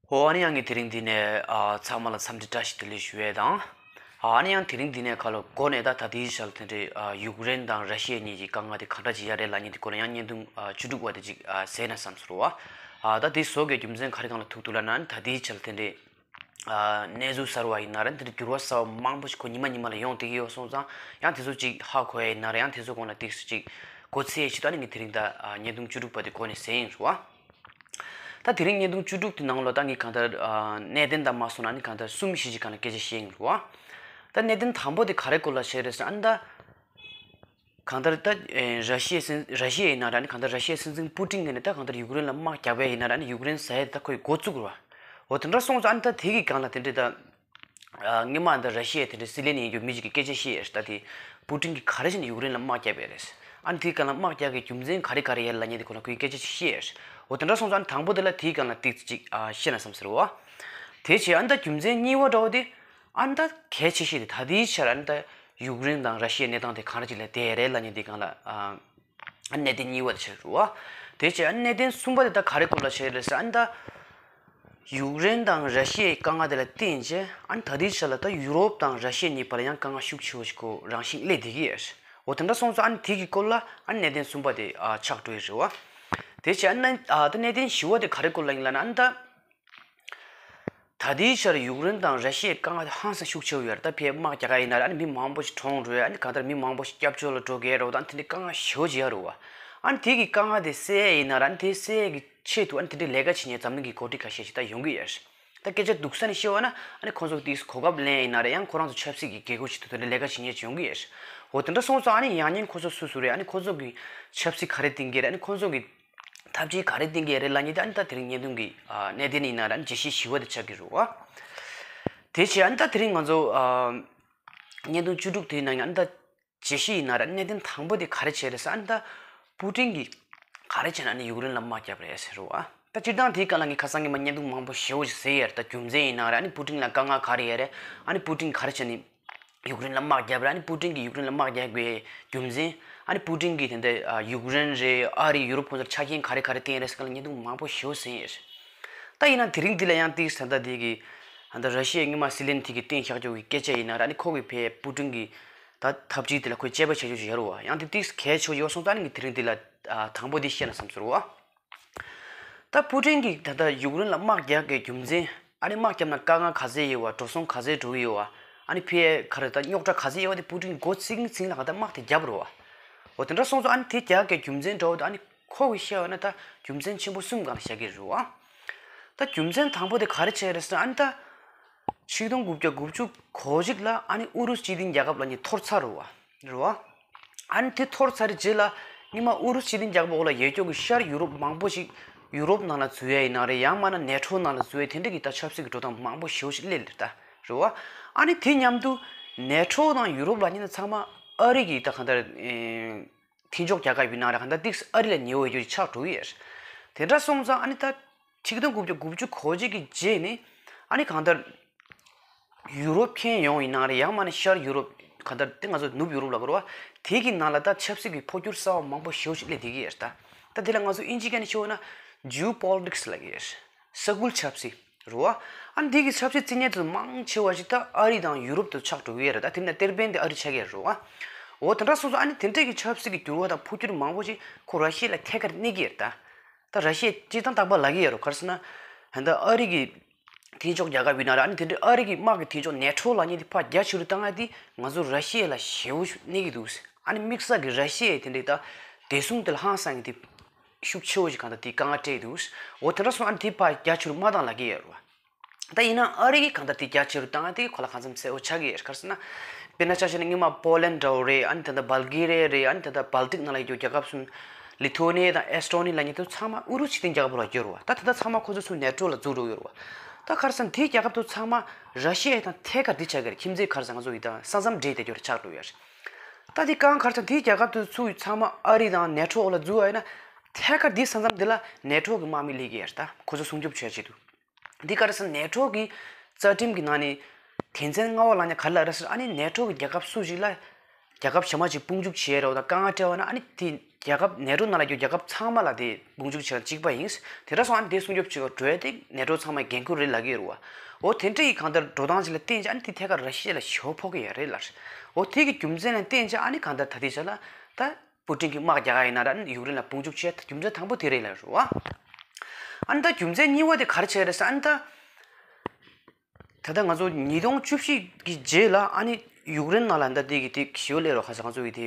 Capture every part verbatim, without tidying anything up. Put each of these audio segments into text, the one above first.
ཨོ། ཨ་ནི་ཡང་ངས་དེ་རིང་འདི་ནས་ཨ་ཚང་མ་ལ་འཚམས་འདྲི་བཀྲ་ཤིས་བདེ་ལེགས་ཞུ་ཡས་དང་། ཨ་ནི་ཡང་དེ་རིང་འདི་ནས་ཁ་ལོ་འགོ་ནས་ད་ད་ལྟའི་ཆར་དེ་འདྲའི་ཨ་ཡུཀ་རེན་དང་ར་ཤི་ཡ་གཉིས་ཀྱི་དཀའ་ངལ་དེ་ག་འདྲ་ཅིག་ཡོད་རེད་ལབ་མཁན་དེ་སྐོར་ལ་ཡང་བརྙན་ཐུང་ཨ་བཅུ་དྲུག་པ་དེ་ཅིག་ཨ་གཟིགས་ན་བསམ་སོང་བ། ཨ་ད་དེ་བཟོ་དགོས་རྒྱུ་མཚན་ག་རེ་སྒང་ལ་ཐུག་འདུག་ལབ་ན། ད་ལྟའི་ཆར་དེ་འདྲའི་ཨ་གནས་ཚུལ་གསར་བ་ཡིན་ན་ར་དེ་འདྲའི་འགྱུར་བ་གསར་བ་མང་པོ་ཞིག་ཁོ་ཉི་མ་ཉི་མ་ལ་ཡོང་བསྡད་ཀྱི་ཡོད་སོང་ཙང་། ཡང་དེ་ཚོ་ཅིག་ཧ་གོ་ཡ་ཡིན་ན་ར་ཡང་དེ་ཚོ་སྒང་ལ་ཏོག་ཙམ་ཅིག་མགོ་ཚོད་ཡས་ཆེད་དུ་ཨ་ནི་ངས་དེ་རིང་ད་ཨ་བརྙན་ཐུང་བཅུ་དྲུག་པ་དེ་འགོ་ནས་གཟིགས་ཡིན་རེད་བ། ད་དེ་རིང་བརྙན་ཐུང་བཅུ་དྲུག་དེ་ནང་ལོགས་ད་ངས་གང་ལྟར་ཨ་གནད་དོན་དང་མ་སོང་ན་ནི་གང་ལྟར་གསུམ་བཞི་ཅིག་སྒང་ལ་སྐད་ཆ་བཤད་ཡིན་རེད་བ། ད་གནད་དོན་དང་པོ་དེ་ག་རེ་སྐོར་ལ་བཤད་རེད་ཟེར་ན། ཨ་ནི་ད་གང་ལྟར་ད་ཨེ་ར་ཤི་ཡའི་སྲིད་ར་ཤི་ཡ་ཡིན་ན་ར་ནི་གང་ལྟར་ར་ཤི་ཡའི་སྲིད་འཛིན་པུ་ཏིན་གྱིས་ནི་ད་གང་ལྟར་ཡུཀ་རེན་ལ་དམག་རྒྱག་པ་ཡིན་ན་ར་ནི་ཡུཀ་རེན་ཟ་ཡ་དེ་ད་ཁོས་འགོ་བཙུགས་རེད་བ། འོ་དེ་འདྲ་སོང་ཙང་ཨ་ནི་ད་དེ་གི་སྒང་ལ་དེ་འདྲའི་ད་ཨ་སྔོན་མ་ད་ར་ཤི་ཡའི་དེ་འདྲའི་སྲིད་བློན་ཡིན་རྒྱུ་མི་ཅིག་གིས་སྐད་ཆ་བཤད་ཡས་རེད། ད་དེ་པུ་ཏིན་གྱིས་ག་རེ་བྱས་ནས་ཡུཀ་རེན་ལ་དམག་རྒྱག་པ་རེད། ཨ་ནི་དེའི་སྒང་ལ་དམག་རྒྱག་གི་རྒྱུ་མཚན་ག་རེ་ག་རེ་ཡོད་ལབ་མཁན་དེ་ཁོ་ན་ཁོས་སྐད་ཆ་ཅིག་བཤད་ཡས་རེད། འོ་དེ་འདྲ་སོང་ཙང་ཨ་ནི་དང་པོ་དེ་ལ་དེའི་སྒང་ལ་ཏོག་ཙམ་ཅིག་ཨ་བཤད་ན་བསམ་ཟེར་བ། དེ་བྱས་ཨ་ནི་ད་རྒྱུ་མཚན་གཉིས་པ་འདྲ་བོ་དེ། ཨ་ནི་ད་གལ་ཆེ་ཤོས་དེ་ད་ལྟའི་ཆར་ཨ་ནི་ད་ཡུཀ་རེན་དང་ར་ཤི་ཡའི་གནས་སྟངས་དེ་གང་འདྲ་ཅིག་ལ་བསྡད་རེད་ལབ་མཁན་དེའི་སྒང་ལ་ཨ་ཨ་གནད་དོན་གཉིས་པ་དེ་ཆགས་འདུག་བ། དེ་བྱས་ཨ་ནི་གནད་དོན་གསུམ་པ་དེ་ད་ག་རེ་སྐོར་ལ་བཤད་རེད་ཟེར་ན། ཨ་ནི་ད་ཡུཀ་རེན་དང་ར་ཤི་ཡའི་དཀའ་ངལ་དེ་ལ་བརྟེན་བྱས་ཨ་ནི་ད་ལྟའི་ཆར་ལ་ད་ཡུ་རོབ་དང་ར་ཤི་ཡ་གཉིས་བར་ལ་ཡང་དཀའ་ངལ་ཤུགས་ཆེ་བོ་ཞིག་ཁོ་རང་བཞིན་སླེབས་བསྡད་ཀྱི་ཡོད་རེད། འོ་དེ་འདྲ་སོང་ཙང་ཨ་ནི་དེ་གི་སྐོར་ལ་ཨ་ནི་གནད་དོན་གསུམ་པ་དེ་ཨ་ཆགས་འགྲོ་ཡི་རེད་བ། དེ་བྱས་ཨ་ནི་ཨ་ད་གནད་དོན་བཞི་པ་དེ་ག་རེ་སྐོར་ལ་ཡིན་ལབ་ན། ཨ་ནི་ད་ད་ལྟའི་ཆར་ཡུཀ་རེན་དང་ར་ཤི་ཡའི་དཀའ་ངལ་དེ་ཧང་སང་ཤུགས་ཆེ་བོ་ཡོད་རེད། ད་ཕར་དམག་རྒྱག་ག་ཡིན་ན་ར་ཨ་ནི་མི་མང་པོ་ཞིག་གྲོངས་འགྲོ་ཡ། ཨ་ནི་གང་ལྟར་མི་མང་པོ་ཞིག་སྐྱབས་བཅོལ་ལ་འགྲོ་གི་ཡོད་རེད་བ། ད་ཨ་ནི་དེ་འདྲའི་དཀའ་ངལ་ཞེ་པོ་ཅིག་ཡོད་རེད་བ། ཨ་ནི་དེ་གི་དཀའ་ངལ་དེ་སེལ་ཡ་ཡིན་ན་ར་ཨ་ནི་དེ་སེལ་ཡ་གི་ཆེད་དུ་ཨ་ནི་དེ་འདྲའི་ལས་ཀ་བྱེད་མཁན་འཛམ་གླིང་གི་འགོ་ཁྲིད་ཁ་ཤས་ཤིག་ད་ཡོང་གི་ཡོད་རེད། ད་སྐད་ཆ་སྡུག་ས་ནས་བཤད་པ་ན་ཨ་ནི་ཁོང་ཚོ་དེ་གོ་སྐབས་ལེན་ཡ་ཡིན་ན་ར་ཡང་ཁོ་རང་ཚོ་ཆབ་སྲིད་ཀྱི་རྒྱལ་སྒོ་ཞིག་ཏུ་དེ་འདྲའི་ལས་ཀ་བྱེད་མཁན་ཅིག་ཡོང་གི་ཡོད་རེད། འོ་དེ་འདྲ་སོང་ཙང་ཨ་ནི་ཡང་སྙིང་ཁོ་ཚོ་སུ་སུ་རེད། ཨ་ནི་ཁོ་ཚོ་གི་ཆབ་སྲིད་ག་རེ་འདིང་གི་རེད། ཨ་ནི་ཁོ་ཚོ་གི་ཐབས་ཇུས་ག་རེ་འདིང་གི་རེད་ལབ་མཁན་དེ་ཨ་ནི་ད་དེ་རིང་བརྙན་ཐུང་གི་ཨ་གནད་དོན་ཡིན་ན་ར་ཨ་ནི་བརྗོད་གཞི་བཞི་པ་དེ་ཆགས་ཀྱི་རེད་བ། དེ་བྱས་ཨ་ནི་ད་དེ་རིང་ང་ཚོ་ཨ་བརྙན་ཐུང་བཅུ་དྲུག་དེའི་ནང་ནས་ཨ་ནི་ད་བརྗོད་གཞི་ཡིན་ན་ར་གནད་དོན་དང་པོ་དེ་ག་རེ་བྱས་རེད་ཟེར་ན། ཨ་ནི་ད་པུ་ཏིན་གྱིས་ག་རེ་བྱས་ན་ཨ་ནི་ཡུཀ་རེན་ལ་དམག་བརྒྱབ་རེད་ཟེར་བ། ད་སྤྱིར་བཏང་དེའི་སྐབས་ལ་ངས་ཁ་སང་ཉི་མ་བརྙན་ཐུང་མང་པོ་ཞེ་པོ་ཞིག་བཟོས་ཡོད་རེད། ད་རྒྱུ་མཚན་ཡིན་ན་ར་ཨ་ནི་པུ་ཏིན་ལ་དཀའ་ངལ་ག་རེ་ཡོད་རེད། ཨ་ནི་པུ་ཏིན་ག་རེ་བྱས་ནས་ཡུཀ་རེན་ལ་དམག་བརྒྱབ་རེད། ཨ་ནི་པུ་ཏིན་གྱིས་ཡུཀ་རེན་ལ་དམག་རྒྱག་དགོས་རྒྱུ་མཚན། ཨ་ནི་པུ་ཏིན་གྱིས་དེ་འདྲ་ཨ་ཡུཀ་རེན་རེད། ཨ་རི། ཡུ་རོབ་ཁོང་ཚོར་ཆ་རྐྱེན་ག་རེ་ག་རེ་བསྟན་རེད་ཟེར་སྐབས་ལ་བརྙན་ཐུང་མང་པོ་ཞེ་པོ་བཟོས་ཡོད་རེད། ད་ཡིན་ན་དེ་རིང་འདི་ལ་ཡང་ཏིག་ས་ད་དེ་གི་ད་ར་ཤི་ཡའི་སྔོན་མ་སྲིད་བློན་དེ་གི་བསྟན་བཞག་ཆོག་གི་སྐད་ཆ་ཡིན་ན་ར་ཨ་ནི་ཁོ་གི་ཕའི་པུ་ཏིན་གྱི་ད་ཐབས་ཇུས་དེ་ལ་ཁོས་དཔྱད་པ་བྱེད་ཆོག་ཅིག་ཡོད་རེད་བ། ཡང་དེ་ཏིག་གལ་ཆེ་ཡོད་སོང་ཙང་ཨ་ནི་ངས་དེ་རིང་འདི་ལ་ཨ་དང་པོ་འདི་བཤད་ན་བསམ་སོང་བ། ད་པུ་ཏིན་གྱིས་ད་ལྟ་ཡུཀ་རེན་ལ་དམག་རྒྱག་གི་རྒྱུ་མཚན། ཨ་ནི་དམག་བརྒྱབ་ན་དཀའ་ངལ་ག་ཚད་ཡོད་བ། འགྲོ་སོང་ག་ཚད་འགྲོ་གི་ཡོད་བ། ཨ་ནི་ཕར་ག་རེ་ད་རྙོག་དྲ་ག་ཚད་ཡོད་བ་དེ་པུ་ཏིན་མགོ་ཚོས་ཚོས་ལ་ག་ད་དམག་དེ་བརྒྱབ་རེད་བ། འོ་དེ་འདྲ་སོང་ཙང་ཨ་ནི་དེ་རྒྱག་གི་རྒྱུ་མཚན་འདྲ་བོ་དེ་ཨ་ནི་ཁོ་གིས་བཤད་པ་ན་ད་རྒྱུ་མཚན་ཆེན་པོ་གསུམ་སྒང་ལ་བཞག་གི་རེད་བ། ད་རྒྱུ་མཚན་དང་པོ་དེ་ག་རེ་བྱས་རེད་ཟེར་ན། ཨ་ནི་ད་ཆིག་སྟོང་དགུ་བརྒྱ་དགུ་བཅུ་གོ་གཅིག་ལ་ཨ་ནི་ཨུ་རུ་སུ་སྤྱི་མཐུན་རྒྱལ་ཁབ་ལབ་མཁན་འཐོར་ཚར་རེད་བ། རེད་བ། ཨ་ནི་དེ་འཐོར་ཚར་རྗེས་ལ་སྔོན་མ་ཨུ་རུ་སུ་སྤྱི་མཐུན་རྒྱལ་ཁབ་འོག་ལ་ཡོད་ཀྱོག་གི་ཤར་ཡུ་རོབ་མང་པོ་ཞིག་ཡུ་རོབ་ནང་ལ་འཛུལ་ཡ་ཡིན་ན་རེད། ཡང་མིན་ན་ནེ་ཊོ་ནང་ལ་འཛུལ་ཡ་དེ་འདྲ་གི་ད་ཆབ་སྲིད་ཀྱི་འགྲོ་སྟངས་མང་པོ་ཞེ་པོ་ཞིག་སླེབས་ལེ་ད། རེད་བ། ཨ་ནི་དེ་མཉམ་དུ་ནེ་ཊོ་དང་ཡུ་རོབ་ལབ་མཁན་ཚང་མ་ཨ་རི་གི་ད་གང་ལྟར་ཨེ་མཐུན་ཕྱོགས་རྒྱལ་ཁབ་ཡིན་ན་རེད། གང་ལྟར་ཏིག་ཨ་རི་ལ་ཉེ་བོ་ཡོད་རྒྱུ་ཆགས་འགྲོ་གི་ཡོད། དེ་འདྲ་སོང་ཙང་ཨ་ནི་ད་ཆིག་སྟོང་དགུ་བརྒྱ་དགུ་བཅུ་གོ་གཅིག་གི་རྗེས་ནས་ཨ་ནི་གང་ལྟར་ཡུ་རོབ་ཁྱོན་ཡོངས་ཡིན་ན་རེད། ཡང་མིན་ན་ཤར་ཡུ་རོབ་གང་ལྟར་དེ་ང་ཚོ་ནུབ་ཡུ་རོབ་ལབ་དགོས་རེད་བ། དེ་གི་ནང་ལ་ད་ཆབ་སྲིད་ཀྱི་འཕོ་འགྱུར་གསར་བ་མང་པོ་ཞེ་པོ་ཞིག་སླེབས་བསྡད་ཀྱི་ཡོད་རེད་ད། ད་དེ་ལ་ང་ཚོ་དབྱིན་ཇི་སྐད་ནས་ཞུས་པ་ན་ཇིའོ་པོ་ལི་ཊིག་སི་ལབ་ཀྱི་ཡོད་རེད། ས་ཁུལ་ཆབ་སྲིད་རེད་བ། ཨ་ནི་དེ་གི་ཆབ་སྲིད་རྩིས་ཉེས་དེ་མང་ཆེ་བ་ཞིག་ད་ཨ་རི་དང་ཡུ་རོབ་དེ་ཆགས་འགྲོ་གི་ཡོད་རེད། ད་དེ་ནས་ཏེར་པན་དེ་ཨ་རི་ཆགས་ཀྱི་ཡོད་རེད་བ། འོ་དེ་འདྲ་སོང་ཙང་ཨ་ནི་དེ་འདྲ་གི་ཆབ་སྲིད་ཀྱི་འགྱུར་བ་དང་འཕོ་འགྱུར་མང་པོ་ཞིག་ཁོ་ར་ཤི་ཡ་ལ་ཐད་ཀར་གནས་ཀྱི་ཡོད་རེད་ད། ད་ར་ཤི་ཡ་སྤྱིར་བཏང་རྟག་པར་ལབ་ཀྱི་ཡོད་རེད། ག་རེ་ཟེར་ན། ད་ལྟ་ཨ་རི་གི་མཐུན་ཕྱོགས་རྒྱལ་ཁབ་ཡིན་ན་རེད། ཨ་ནི་དེ་འདྲའི་ཨ་རི་གི་དམག་གི་མཐུན་ཕྱོགས་ནེ་ཊོ་ལབ་མཁན་དེ་ཕར་རྒྱ་ཆེ་རུ་བཏང་ཡ་དེ་ང་ཚོ་ར་ཤི་ཡ་ལ་ཞེ་པོ་གནོད་ཀྱི་འདུག། ཨ་ནི་དམིགས་བསལ་གྱི་ར་ཤི་ཡའི་དེ་འདྲའི་ད་བདེ་སྲུང་དེ་ལ་ཧང་སང་གི་དེ་ཤུགས་ཆེ་བོ་ཞིག་གང་ལྟར་དེ་དཀའ་ངལ་སྤྲད་འདུག། འོ་དེ་འདྲ་སོང་ཨ་ནི་དེ་ཕར་རྒྱ་ཆེ་རུ་མ་བཏང་ལབ་ཀྱི་ཡོད་རེད་བ། ད་ཡིན་ན་ཨ་རི་གིས་གང་ལྟར་དེ་རྒྱ་ཆེ་རུ་བཏང་ཡ་དེ་གི་ཁོ་ལ་གང་འཚམ་གསལ་བོ་ཆགས་ཀྱི་ཡོད་རེད། ག་རེ་ཟེར་ན། དཔེར་ན་ཆ་བཞག་ན་སྔོན་མ་པོ་ལན་འདྲ་བོ་རེད། ཨ་ནི་ད་ལྟ་བལ་གྷི་རི་ཡ་རེད། ཨ་ནི་ད་ལྟ་བལ་ཏིག་ནང་ལ་ཡོད་རྒྱལ་ཁབ་གསུམ། ལི་ཐོ་ནི་ཡ་དང་ཨེ་སི་ཊོ་ནི་ཡ་ལབ་མཁན་དེ་ཚང་མ་ཨུ་རུ་སུ་སྤྱི་མཐུན་རྒྱལ་ཁབ་ལ་གྱུར་བ། ད་ད་ལྟ་ཚང་མ་ཁོ་ཚོ་ཚུར་ནེ་ཊོ་ལ་འཛུལ་འགྲོ་ཡོད་རེད་བ། ད་ག་རེ་ཟེར་ན་དེའི་རྒྱལ་ཁབ་དེ་ཚང་མ་ར་ཤི་ཡ་དང་ཐད་ཀར་འདི་ཆགས་ཀྱི་རེད། ཁྱིམ་མཚེས་ག་རེ་ཟེར་ང་ཚོ་ཡི་དང་ས་མཚམས་འདྲེས་བསྡད་རྒྱུ་རེད། ཆགས་འགྲོ་ཡོད་རེད། ད་དེ་གང་ག་རེ་ཟེར་ན་དེའི་རྒྱལ་ཁབ་དེ་ཚུར་ཚང་མ་ཨ་རི་དང་ནེ་ཊོ་འོག་ལ་འཛུལ་བ་ཡིན་ན། ཐད་ཀར་འདི་ས་མཚམས་འདི་ལ་ནེ་ཊོ་གི་དམག་མི་སླེབས་ཀྱི་ཡོད་རེད། ད་ཁོ་ཚོ་སྲུང་སྐྱོབ་བྱེད་ཆེད་དུ། འདི་ག་རེ་ཟེར་ན་ནེ་ཊོ་གི་རྩ་ཁྲིམས་ཀྱི་ནང་ནས་དོན་ཚན་ལྔ་པ་ལབ་མཁན་ག་རེ་ལབ་རེད་ཟེར། ཨ་ནི་ནེ་ཊོ་གི་རྒྱལ་ཁབ་སུ་ཞིག་ལ་ རྒྱལ་ཁབ་གཞན་པ་ཅིག་དཔུང་འཇུག་བྱེད་རོགས་དང་དཀའ་ངལ་འཕྲད་པ་ན། ཨ་ནི་དེ་རྒྱལ་ཁབ་ནེ་ཊོ་ནང་ལ་ཡོད་རྒྱལ་ཁབ་ཚང་མ་ལ་དེ་དཔུང་འཇུག་བྱེད་གཅིག་པ་ཡིན། དེ་འདྲ་སོང་ཨ་ནི་དེ་སྲུང་སྐྱོབ་བྱེད་པར་འགྲོ་ཡ་དེ་ནེ་ཊོ་ཚང་མའི་འགན་ཁུར་རེད་ལབ་ཀྱི་ཡོད་རེད་བ། འོ་དེ་འདྲ་ཡི་གང་ལྟར་འགྲོ་སྟངས་ཅིག་ལ་བརྟེན་ཅིག་ཨ་ནི་དེ་ཐད་ཀར་ར་ཤི་ཡ་ལ་ཞེ་པོ་ཕོག་གི་ཡོད་རེད་ལབ། འོ་དེ་གི་རྒྱུ་མཚན་ལ་བརྟེན་ཅིག་ཨ་ནི་གང་ལྟར་ད་ལྟའི་ཆ་ལ་ད་པུ་ཏིན་གྱི་དམག་རྒྱག་ག་ཡིན་ན་ར་ཨ་ནི་ཡུཀ་རེན་ལ་དཔུང་འཇུག་བྱེད་རྒྱུ་མཚན་དང་པོ་དེ་རེད་ལབ་རེད་བ། ཨ་ནི་ད་རྒྱུ་མཚན་གཉིས་པ་དེ་ག་རེ་བྱས་རེད་ཟེར་ཨ་ནི་ད། ད་ལྟ་ང་ཚོ་ཉིས་སྟོང་བཅུ་བཞི་གི་རྗེས་ལ་ཨ་ནི་ཡུཀ་རེན་ནང་ལ་ད་ལྟའི་གི་དེ་ཞི་བ་ལས་རོགས་ཁ་ས་ང་ཚོ་གི་དེ་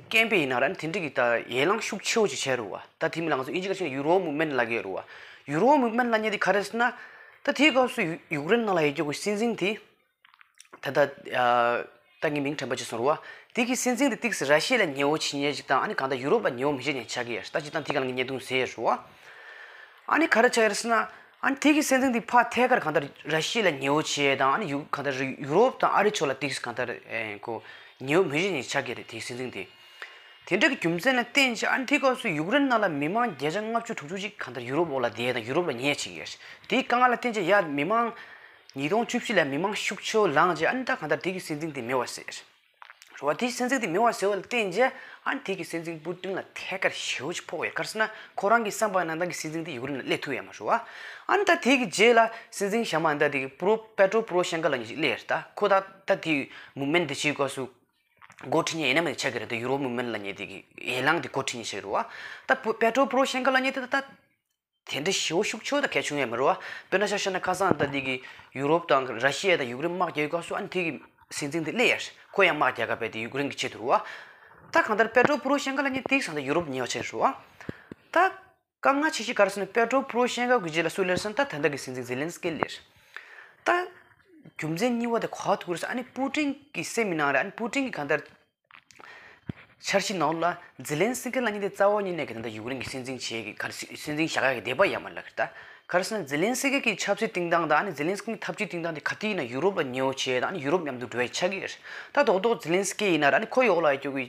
ཀེམ་པེ་ཡིན་ན་ར་ཨ་ནི་དེ་འདྲ་གི་ད་ཡན་ལང་ཤུགས་ཆེ་བོ་ཅིག་བྱས་རེད་བ། ད་དེ་མི་ལ་ང་ཚོ་ཨིན་ཇི་སྐད་ཆ་ནས་ཡུ་རོ་མུབ་མེན་ལབ་ཀྱི་ཡོད་རེད་བ། ཡུ་རོ་མུབ་མེན་ལབ་མཁན་དེ་ག་རེ་ཟེར་ན། ད་དེའི་སྐབས་སུ་ཡུ་ཡུཀ་རེན་ནང་ལ་ཡོད་རྒྱུ་གི་སྲིད་འཛིན་དེ། ད་ལྟ་ཨ། ད་ངས་མིང་དྲན་པ་ཅིག་སོང་རེད་བ། དེ་གི་སྲིད་འཛིན་དེ་ཏིག་སི་ར་ཤི་ཡ་ལ་ཉེ་བོ་བྱེད་མཁན་ཅིག་དང་ཨ་ནི་གང་ལྟར་ཡུ་རོབ་ལ་ཉེ་བོ་མི་བྱེད་མཁན་ཆགས་ཀྱི་ཡོད་རེད། ད་སྤྱིར་བཏང་དེ་ག་ལ་ངས་བརྙན་ཐུང་བཟོས་ཡོད་རེད་བ། ཨ་ནི་ག་རེ་ཆགས་ཡོད་རེད་ཟེར་ན། ཨ་ནི་དེ་གི་སྲིད་འཛིན་དེ་ཕར་ཐད་ཀར་གང་ལྟར་ར་ཤི་ཡ་ལ་ཉེ་བོ་བྱེད་དང་ཨ་ནི་ཡུ་གང་ལྟར་ཡུ་རོབ་དང་ཨ་རི་ཕྱོགས་ལ་ཏིག་སི་གང་ལྟར་ཨེ་ཁོ་ཉེ་བོ་མི་བྱེད་མཁན་ཆགས་ཀྱི་རེད་དེ་གི་སྲིད་འཛིན་དེ། དེ་འདྲ་གི་རྒྱུ་མཚན་ལ་བརྟེན་བྱས་ཨ་ནི་དེའི་སྐབས་སུ་ཡུཀ་རེན་ནང་ལ་མི་མང་བརྒྱ་ཆ་ལྔ་བཅུ་དྲུག་ཅུ་ཅིག་གང་ལྟར་ཡུ་རོབ་འོག་ལ་བསྡད་དང་ཡུ་རོབ་ལ་ཉེ་བ་ཅིག་ཡོད་རེད། དེའི་དཀའ་ངལ་ལ་བརྟེན་བྱས་ཡ་མི་མང་། ཉིས་སྟོང་བཅུ་བཞི་ལ་མི་མང་ཤུགས་ཆེ་བོ་ལངས་རྗེས་ཨ་ནི་ད་གང་ལྟར་དེ་གི་སྲིད་འཛིན་དེ་མེད་པ་བཟོས། རེད་བ། དེའི་སྲིད་འཛིན་དེ་མེད་པ་བཟོས་པ་ལ་བརྟེན་རྗེས་ཨ་ནི་དེ་གི་སྲིད་འཛིན་པུ་ཏིན་ལ་ཐད་ཀར་ཞེ་པོ་ཅིག་ཕོག་ཡོད། ག་རེ་ཟེར་ན་ཁོ་རང་གི་བསམ་པ་ནང་ད་གི་སྲིད་འཛིན་དེ་ཡུཀ་རེན་ལ་སླེབས་ཐུབ་ཡོད་མ་རེད་བ། ཨ་ནི་ད་དེ་གི་རྗེས་ལ་སྲིད་འཛིན་གཞན་མ་ཨ་ནི་ད་དེ་གི་པྲོ་པེ་ཏྲོ་པོ་རོ་ཤེན་ཀོ་ལབ་མཁན་ཅིག་སླེབས་ཡོད་རེད། ད་ཁོ་ད་ད་དེ་མུབ་མེན་དེ་བྱེད་སྐབས་སུ་འགོ་ཁྲིད་མཁན་ཡིན་ན་མིན་ཆགས་ཀྱི་རེད། ད་ཡུ་རོབ་མུབ་མེན་ལབ་མཁན་དེ་གི་ཡན་ལང་དེ་འགོ་ཁྲིད་མཁན་ཞིག་རེད་བ། ད་པེ་ཏྲོ་པོ་རོ་ཤེན་ཀོ་ལབ་མཁན་དེ་ད་ད། དེ་འདྲ་ཞེ་པོ་ཤུགས་ཆེ་བོ་ད་གལ་བྱུང་ཡོད་མ་རེད་བ། དཔེར་ན་ཆ་བཞག་ན་ཁ་སང་ད་འདི་གི་ཡུ་རོབ་དང་ར་ཤི་ཡ་དང་ཡུཀ་རེན་དམག་རྒྱག་ཡོད་སྐབས་སུ་ཨ་ནི་དེ་གི་སྲིད་འཛིན་དེ་སླེབས་ཡ་རེད། ཁོ་ཡང་དམག་རྒྱག་ག་བས་དེ་ཡུཀ་རེན་གི་ཆེད་དུ་རེད་བ། ད་གང་ལྟར་པེ་ཏྲོ་པོ་རོ་ཤེན་ཀོ་ལབ་མཁན་དེ་ས་ད་ཡུ་རོབ་ཉེ་བ་ཆེ་རེད་བ། ད་དཀའ་ངལ་ཆེ་ཤོས་ག་རེ་ཟེར་ན་པེ་ཏྲོ་པོ་རོ་ཤེན་ཀོ་གི་རྗེས་ལ་སུ་སླེབས་ཟེར་ན་ད་ད་ལྟ་གི་སྲིད་འཛིན་ཛེ་ལན་སི་ཀི་སླེབས་རེད། ད་རྒྱུ་མཚན་གཉིས་པ་དེ་ག་པར་ཐུག་རེད་ཟེར་ཨ་ནི་པུ་ཏིན་གི་སེམས་ནང་རེད། ཨ་ནི་པུ་ཏིན་གི་གང་ལྟར། འཆར་གཞི་ནང་ལ་ཛེ་ལན་སི་ཀི་ལབ་མཁན་དེ་རྩ་བ་ཉིད་ནས་ཀྱི་ད་ལྟ་ཡུཀ་རེན་གྱི་སྲིད་འཛིན་བྱེད་ཀྱི་ག་རེ་སྲིད་འཛིན་བཞག་ཡག་གི་འདོད་པ་ཡོད་མ་རེད་ལབ་ཀྱི་རེད། ད་ག་རེ་ཟེར་ན་ཛེ་ལན་སི་ཀི་གི་ཆབ་སྲིད་སྟེང་སྟངས་དང་ཨ་ནི་ཛེ་ལན་སི་ཀི་གི་འཐབ་ཇུས་སྟེང་སྟངས་དེ་ག་དུས་ཡིན་ན་ཡུ་རོབ་ལ་ཉེ་བོ་བྱས་དང་ཨ་ནི་ཡུ་རོབ་མཉམ་དུ་འགྲོ་ཡ་ཆགས་ཀྱི་ཡོད་རེད། ད་རྡོག་རྡོག་ཛེ་ལན་སི་ཀི་ཡིན་ན་ར་ཨ་ནི་ཁོ་འོག་ལ་ཡོད་རྒྱུ་གི་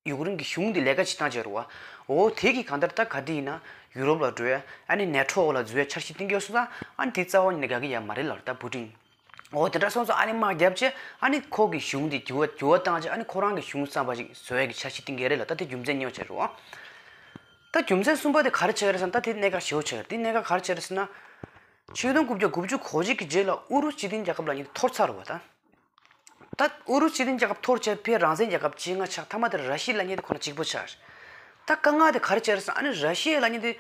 ཡུཀ་རེན་གྱི་གཞུང་དེ་ལས་ཀ་བྱེད་སྟངས་བྱས་རེད་བ། འོ་དེ་གི་གང་ལྟར་ད་ག་དུས་ཡིན་ན་ཡུ་རོབ་ལ་འགྲོ་ཡ་ཨ་ནི་ནེ་ཊོ་འོག་ལ་འཛུལ་ཡ་འཆར་གཞི་བཏིང་གི་ཡོད་སོང་ཙང་ཨ་ནི་དེ་རྩ་བ་ཉིད་ནས་དགའ་གི་ཡོད་མ་རེད་ལབ་རེད་ད་པུ་ཏིན། འོ་དེ་འདྲ་སོང་ཙང་ཨ་ནི་དམག་བརྒྱབ་བྱས་ཨ་ནི་ཁོ་གི་གཞུང་དེ་འགྱུར་བ་འགྱུར་བ་བཏང་བྱས་ཨ་ནི་ཁོ་རང་གི་གཞུང་བསམ་པ་ཞིག་བཟོ་ཡས་ཀྱི་འཆར་གཞི་བཏིང་གི་རེད་ལ་ད་དེ་རྒྱུ་མཚན་གཉིས་པ་ཆགས་རེད་བ། ད་རྒྱུ་མཚན་གསུམ་པ་དེ་ག་རེ་ཆགས་ཀྱི་རེད་ཟེར་ན་ད་དེ་གནད་འགག་ཞེ་པོ་ཆགས་ཀྱི་རེད། དེ་གནད་འགག་ག་རེ་ཆགས་ཀྱི་རེད་ཟེར་ན། ཆིག་སྟོང་དགུ་བརྒྱ་དགུ་བཅུ་གོ་གཅིག་གི་རྗེས་ལ་ཨུ་རུ་སུ་སྤྱི་མཐུན་རྒྱལ་ཁབ་ལབ་མཁན་དེ་འཐོར་ཚར་བ་ད། ད་ཨུ་རུ་སུ་སྤྱི་མཐུན་རྒྱལ་ཁབ་འཐོར་བྱས་ཕར་རང་བཙན་རྒྱལ་ཁབ་བཅོ་ལྔ་ཆགས། མཐའ་མ་དེར་ར་ཤི་ཡ་ལབ་མཁན་དེ་ཁོ་ན་གཅིག་པོ་ཆགས། ད་དཀའ་ངལ་དེ་ག་རེ་ཆགས་རེད་ཟེར་ན་ཨ་ནི་ར་ཤི་ཡ་ལབ་མཁན་དེ།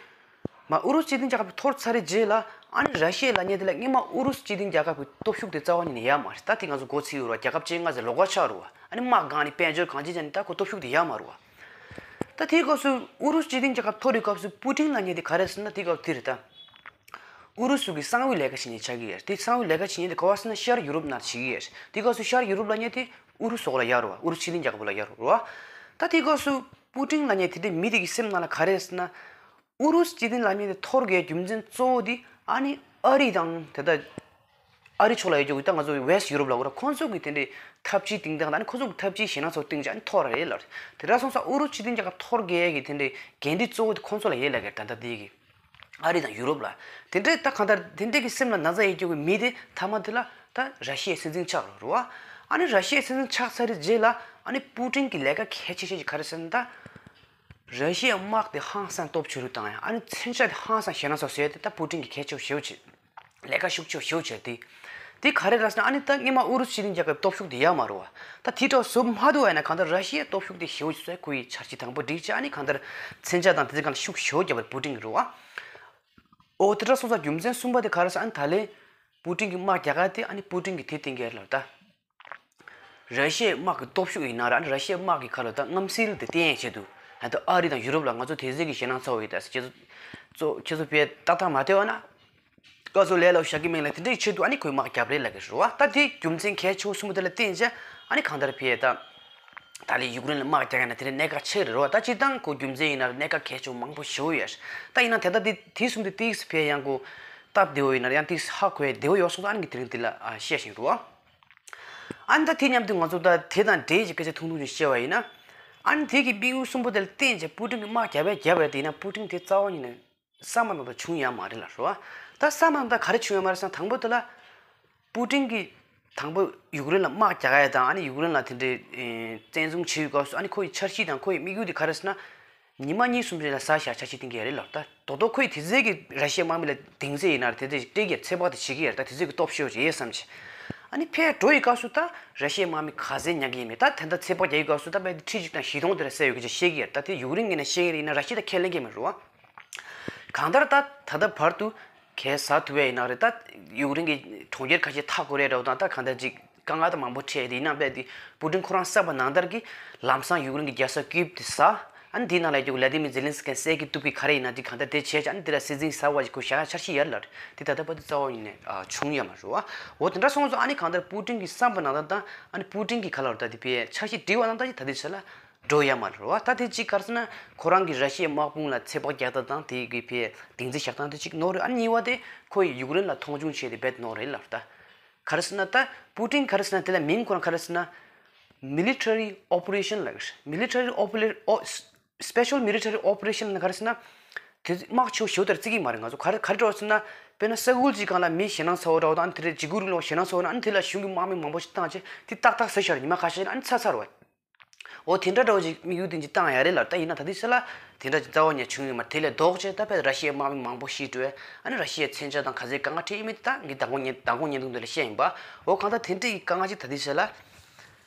མ་ཨུ་རུ་སུ་སྤྱི་མཐུན་རྒྱལ་ཁབ་འཐོར་ཚར་བའི་རྗེས་ལ་ཨ་ནི་ར་ཤི་ཡ་ལབ་མཁན་དེ་ལ་སྔོན་མ་ཨུ་རུ་སུ་སྤྱི་མཐུན་རྒྱལ་ཁབ་ཀྱི་སྟོབས་ཤུགས་དེ་རྩ་བ་ཉིད་ནས་ཡོད་མ་རེད། ད་དེ་ང་ཚོ་མགོ་ཚོས་ཡོད་རེད་བ། རྒྱལ་ཁབ་བཅོ་ལྔ་ཟེར་ལོགས་ཀ་ཆགས་རེད་བ། ཨ་ནི་དམག་འགག་ནས་དཔལ་འབྱོར་གང་ཅི་བྱས་ནས་ད་ཁོ་སྟོབས་ཤུགས་དེ་ཡོད་མ་རེད་བ། ད་དེའི་སྐབས་སུ་ཨུ་རུ་སུ་སྤྱི་མཐུན་རྒྱལ་ཁབ་འཐོར་བའི་སྐབས་སུ་པུ་ཏིན་ལབ་མཁན་དེ་ག་རེ་ཟེར་ན་དེའི་སྐབས་དེ་རེད་ད། ཨུ་རུ་སུ་གི་གསང་བའི་ལས་ཀ་བྱེད་མཁན་ཆགས་ཀྱི་ཡོད་རེད། དེ་གསང་བའི་ལས་ཀ་བྱེད་མཁན་དེ་ག་པར་ཟེར་ན་ཤར་ཡུ་རོབ་ནང་བྱེད་ཀྱི་ཡོད་རེད། དེའི་སྐབས་སུ་ཤར་ཡུ་རོབ་ལབ་མཁན་དེ་ཨུ་རུ་སུ་འོག་ལ་ཡོད་རེད་བ། ཨུ་རུ་སུ་སྤྱི་མཐུན་རྒྱལ་ཁབ་ལ་ཡོད་རེད་བ། ད་དེའི་སྐབས་སུ་པུ་ཏིན་ལབ་མཁན་དེ་འདྲའི་མི་དེ་གི་སེམས་ནང་ལ་ག་རེ་ཟེར་ན། ཨུ་རུ་སུ་སྤྱི་མཐུན་ལབ་མཁན་དེ་འཐོར་དགོས་རྒྱུ་མཚན་གཙོ་བོ་དེ་ཨ་ནི་ཨ་རི་དང་དེ་ལྟ། ཨ་རི་ཕྱོགས་ལ་ཡོད་རྒྱུ་ད་ང་ཚོ་West Europe ལབ་དགོས་རེད། ཁོང་ཚོ་གི་དེ་འདྲའི་འཐབ་ཇུས་སྟེང་དང་ད་ནི་ཁོང་ཚོ་གི་འཐབ་ཇུས་ཞེད་སྣང་ཚོ་སྟེང་ཅིག་ཨ་ནི་འཐོར་རེད་ལབ་རེད། དེ་འདྲ་སོང་ཙང་ཨུ་རུ་སུ་སྤྱི་མཐུན་རྒྱལ་ཁབ་འཐོར་དགོས་ཡས་ཀྱི་དེ་འདྲའི་འགན་འཁྲི་གཙོ་བོ་དེ་ཁོང་ཚོ་ལ་ཡོད་ལབ་ཀྱི་རེད། ད་ལྟ་དེ་གི་ཨ་རི་དང་ཡུ་རོབ་ལ་དེ་འདྲའི་ད་གང་ལྟར་དེ་འདྲའི་གི་སེམས་ལ་ན་ཚ་ཡོད་རྒྱུ་གི་མི་དེ་མཐའ་མ་དེ་ལ་ད་ར་ཤི་ཡའི་སྲིད་འཛིན་ཆགས་རོགས་རེད་བ། ཨ་ནི་ར་ཤི་ཡའི་སྲིད་འཛིན་ཆགས་ཚར་རྗེས་ལ་ཨ་ནི་པུ་ཏིན་གི་ལས་ཀ་གལ་ཆེ་ཤོས་ཅིག་ག་རེ་ཟེར་ན་ད། ར་ཤི་ཡའི་དམག་དེ་ཧང་སང་སྟོབས་ཆེ་རུ་བཏང་ཡ་ཨ་ནི་མཚོན་ཆ་དེ་ཧང་སང་ཞེད་སྣང་ཚོ་བཟོས་ཏེ་ད་པུ་ཏིན་གི་གལ་ཆེ་བོ་ཞེ་པོ་ཆེ། ལས་ཀ་ཤུགས་ཆེ་བོ་ཞེ་པོ་བྱས་ཏེ། དེ་ག་རེ་རེད་ཟེར་ན་ཨ་ནི་ད་སྔོན་མ་ཨུ་རུ་སུ་སྤྱི་མཐུན་རྒྱལ་ཁབ་སྟོབས་ཤུགས་དེ་ཡོད་མ་རེད་བ། ད་དེ་འདྲ་བཟོ་མ་ཐུབ་པ་ཡིན་ན་གང་ལྟར་ར་ཤི་ཡའི་སྟོབས་ཤུགས་དེ་ཞེ་པོ་ཅིག་བཟོས། ཁོ་ཡི་འཆར་གཞི་དང་པོ་སྒྲིག་བྱས་ཨ་ནི་གང་ལྟར་མཚོན་ཆ་དང་དེ་ཚོ་གང་ལ་ཤུགས་ཞེ་པོ་བརྒྱབ་པ་པུ་ཏིན་གི་རེད་བ། འོ་དེ་འདྲ་སོང་ཙང་རྒྱུ་མཚན་གསུམ་པ་དེ་ག་རེ་ཟེར་ཨ་ནི་ད་ལན་པུ་ཏིན་གི་དམག་རྒྱག་ག་དེ་ཨ་ནི་པུ་ཏིན་གི་དེ་བསྟན་གི་རེད་ལ་ད། ར་ཤི་ཡའི་དམག་གི་སྟོབས་ཤུགས་ཡིན་ན་ར་ཨ་ནི་ར་ཤི་ཡའི་དམག་གི་ཁ་ལོ་ད་མངའ་སྲིད་དེ་བརྟན་ཡས་ཆེད་དུ་ད་ཨ་རི་དང་ཡུ་རོབ་ལ་ང་ཚོ་དེ་ཟེར་གི་ཞེད་སྣང་ཚ་བོ་ཡོད་ད་ཟེར་ཁྱེད་ཚོ་ཁྱེད་ཚོ་བས་ཏག་ཏག་མ་བལྟས་པ་ན། ཀ་ཚོ་ལས་ལ་ཞག་གི་མིང་ལ་དེ་འདྲའི་ཆེད་དུ་ཨ་ནི་ཁོའི་དམག་རྒྱབ་རེད་ལབ་གི་རེད་བ། ད་དེ་རྒྱུ་མཚན་གལ་ཆེ་བོ་གསུམ་པོ་དེ་ལ་བརྟེན་བྱས་ཨ་ནི་གང་ལྟར་བས་ད། ད་ལས་ཡུཀ་རེན་ལ་དམག་རྒྱག་ཡ་ན་དེ་རིང་གནད་འགག་ཆེ་རེད་བ། ད་སྤྱིར་བཏང་ཁོ་རྒྱུ་མཚན་ཡིན་ན་གནད་འགག་གལ་ཆེ་བོ་མང་པོ་ཞེ་པོ་ཡོད། ད་ཡིན་ན་དེ་ལྟ་དེ་དེ་གསུམ་དེ་ཏིག་ཙམ་ཕལ་ཡང་ཁོ་སྟབས་བདེ་བོ་ཡིན་ན་ཡང་ཏིག་ཙམ་ཧ་གོ་ཡ་བདེ་བོ་ཡོད་སོང་ཙང་ཨ་ནི་ངས་དེ་རིང་འདི་ལ་ཨ་བཤད་བཞིན་རེད་བ། ཨ་ནི་ད་དེ་མཉམ་དུ་ང་ཚོ་ད་དེ་དང་འབྲེལ་གྱི་སྐད་ཆ་ཐུང་ཐུང་ཞིག་བཤད་པ་ཡིན་ན། ཨ་ནི་དེ་གི་དམིགས་ཡུལ་གསུམ་པོ་དེ་ལ་བརྟེན་བྱས་པུ་ཏིན་གྱི་དམག་རྒྱབ་པས་རྒྱབ་པས་དེ་ཡིན་ན་པུ་ཏིན་དེ་རྩ་བ་ཉིད་ནས་བསམ་པ་ནང་དུ་བྱུང་ཡ་མ་རེད་ལ་རེད་བ། ད་བསམ་པ་ནང་དུ་ག་རེ་བྱུང་ཡ་མ་རེད་ཟེར་ན་དང་པོ་དེ་ལ། པུ་ཏིན་གྱི་ དང་པོ་ཡུཀ་རེན་ལ་དམག་རྒྱག་ཡ་དང་ཨ་ནི་ཡུཀ་རེན་ལ་དེ་འདྲའི་ཨེ་བཙན་བཟུང་བྱེད་ཡུལ་སྐབས་སུ་ཨ་ནི་ཁོ་ཡི་འཆར་གཞི་དང་ཁོ་ཡི་དམིགས་ཡུལ་དེ་ག་རེ་ཟེར་ན། ཉི་མ་གཉིས་གསུམ་རིང་ལ་ཟ་བཞག་འཆར་གཞི་བཏིང་གི་ཡོད་རེད་ལབ། ད་རྡོག་རྡོག་ཁོ་ཡི་དེ་ཚོའི་གི་ར་ཤི་ཡའི་དམག་མི་ལ་གདེང་ཚོད་ཡིན་ན་རེད། དེ་ཚོ་སྤྲད་ཀྱི་ཚོད་དཔག་དེ་བྱེད་ཀྱི་ཡོད་རེད། ད་དེ་ཚོའི་གི་སྟོབས་ཤུགས་ཡོད་བསམ་གྱི། ཨ་ནི་ཕར་འགྲོ་ཡི་སྐབས་སུ་ད་ར་ཤི་ཡའི་དམག་མི་ག་ཚད་ཉར་གྱི་ཡིན་མིན་ད་དེ་འདྲ་ཚོད་དཔག་རྒྱག་ཡི་སྐབས་སུ་ད་དཔེ་ཁྲི་གཅིག་དང་བཞི་སྟོང་དེ་འདྲ་ཟ་ཡོད་ཀྱི་ཅེས་བཤད་ཀྱི་ཡོད་རེད། ད་དེ་ཡུཀ་རེན་གྱི་ནང་བཤད་ཀྱི་རེད། ཡིན་ན་ར་ཤི་ཡ་ད་ཁས་ལེན་གྱི་མེད་རེད་བ། གང་ལྟར་ད་ད་ལྟ་བར་དུ་གས་ཟ་ཐུབ་ཡ་ཡིན་ན་རེད། ད་ཡུཀ་རེན་གྱི་གྲོང་ཁྱེར་ཁ་ཤས་མཐའ་སྐོར་ཡ་འདྲ་བོ་དང་ད་གང་ལྟར་ཅིག་དཀའ་ངལ་ད་མང་པོ་འཕྲད་དེ་ཡིན་ན་རྦད་དེ་པུ་ཏིན་ཁོ་རང་བསམ་པ་ནང་ལྟར་གྱི་ལམ་སང་ཡུཀ་རེན་གྱི་རྒྱལ་ས་ཀིབ་དེ་ཟ། ཨ་ནི་དེའི་ནང་ལ་ཡོད་ཀྱི་ཝ་ལ་ཏི་མིར་ཛེ་ལན་སི་ཀི་གསལ་གྱི་གཏུག་པའི་ག་རེ་ཡིན་ན་དེ་གང་ལྟར་དེ་བྱས་ཀྱི་ཨ་ནི་དེ་ལ་སྲིད་འཛིན་གསར་བ་ཞིག་ཁོ་བཞག་ཡ་འཆར་གཞི་ཡོད་ལ་རེད། དེ་ད་ལྟ་བར་དུ་རྩ་བ་ཉིད་ནས་ཨ་བྱུང་ཡོད་མ་རེད་བ། འོ་དེ་འདྲ་སོང་ཙང་ཨ་ནི་གང་ལྟར་པུ་ཏིན་གྱི་བསམ་པ་ནང་ལྟར་དང་ཨ་ནི་པུ་ཏིན་གྱི་ག་ལ་རེད་ད་དེ་བའི་འཆར་གཞི་བསྒྲིགས་པ་ནང་ལྟར་གྱི་ད་དེ་ཆ་ལ་འགྲོ་ཡ་མ་རེད་བ། ད་དེ་གཅིག་ག་རེ་ཟེར་ན་ཁོ་རང་གི་ར་ཤི་ཡའི་དམག་དཔུང་ལ་ཚོད་དཔག་རྒྱག་སྟངས་དང་དེ་གི་ཕའི་སྡིངས་རྩིས་བཞག་སྟངས་དེ་གཅིག་ནོར་རེད། ཨ་གཉིས་པ་དེ་ཁོ་ཡི་ཡུཀ་རེན་ལ་མཐོང་ཆུང་བྱས་ཏེ་རྦད་ནོར་རེད་ལབ་ད། ག་རེ་ཟེར་ན་ད་པུ་ཏིན་ག་རེ་ཟེར་ན་དེ་ལ་མིང་ཁོ་རང་ག་རེ་ཟེར་ན་military operation ལབ་གི་རེད། Military operation ཨོ་སི་པེ་ཤལ་military operation ལ་ག་རེ་ཟེར་ན་དེ་དམག་ཆེན་པོ་ཞེ་པོ་དེར་བརྩི་གི་མ་རེད། ང་ཚོ་ག་རེ་ག་རེ་འདྲ་བ་ཟེར་ན་དཔེར་ན་ས་ཁུལ་གཅིག་སྒང་ལ་མི་ཞེད་སྣང་ཚ་བོ་འདྲ་བོ་དང་ཨ་ནི་དེ་འདྲའི་འཇིགས་སྐུལ་རིགས་ལ་ཞེད་སྣང་ཚ་བོ་ན་ཨ་ནི་དེ་ལ་གཞུང་གི་དམག་མི་མང་པོ་ཞིག་བཏང་བྱས་དེ་ཏག་ཏག་ཟ་ཤར་ཉི་མ་ཁ་ཤས་ཨ་ནི་ཚར་ཚར་བ། འོ་དེ་འདྲ་འདྲ་བོ་ཅིག་དམིགས་ཡུལ་དེ་ཅིག་བཏང་ཡ་རེད་ལ་ད་ཡིན་ན་ད་དུས་ཚོད་ལ་དེ་འདྲ་ཅིག་རྩ་བ་ཉིད་བྱུང་ཡོད་མ་རེད། དེ་ལས་ལྡོག་བྱས་ད་ཕེ་ར་ཤི་ཡའི་དམག་མི་མང་པོ་ཤི་འགྲོ་ཨ་ནི་ར་ཤི་ཡའི་མཚོན་ཆ་དང་ག་ཚད་དཀའ་ངལ་འཕྲད་ཡོད་མེད་དེ་ད་ངས་མདང་དགོང་ཉིན་མདང་དགོང་བརྙན་ཐུང་དེ་ལ་བཤད་ཡིན་པ། འོ་གང་ལྟར་དེ་འདྲ་ཡི་དཀའ་ངལ་ཅིག་ད་དུས་ཚོད་ལ་ཨ་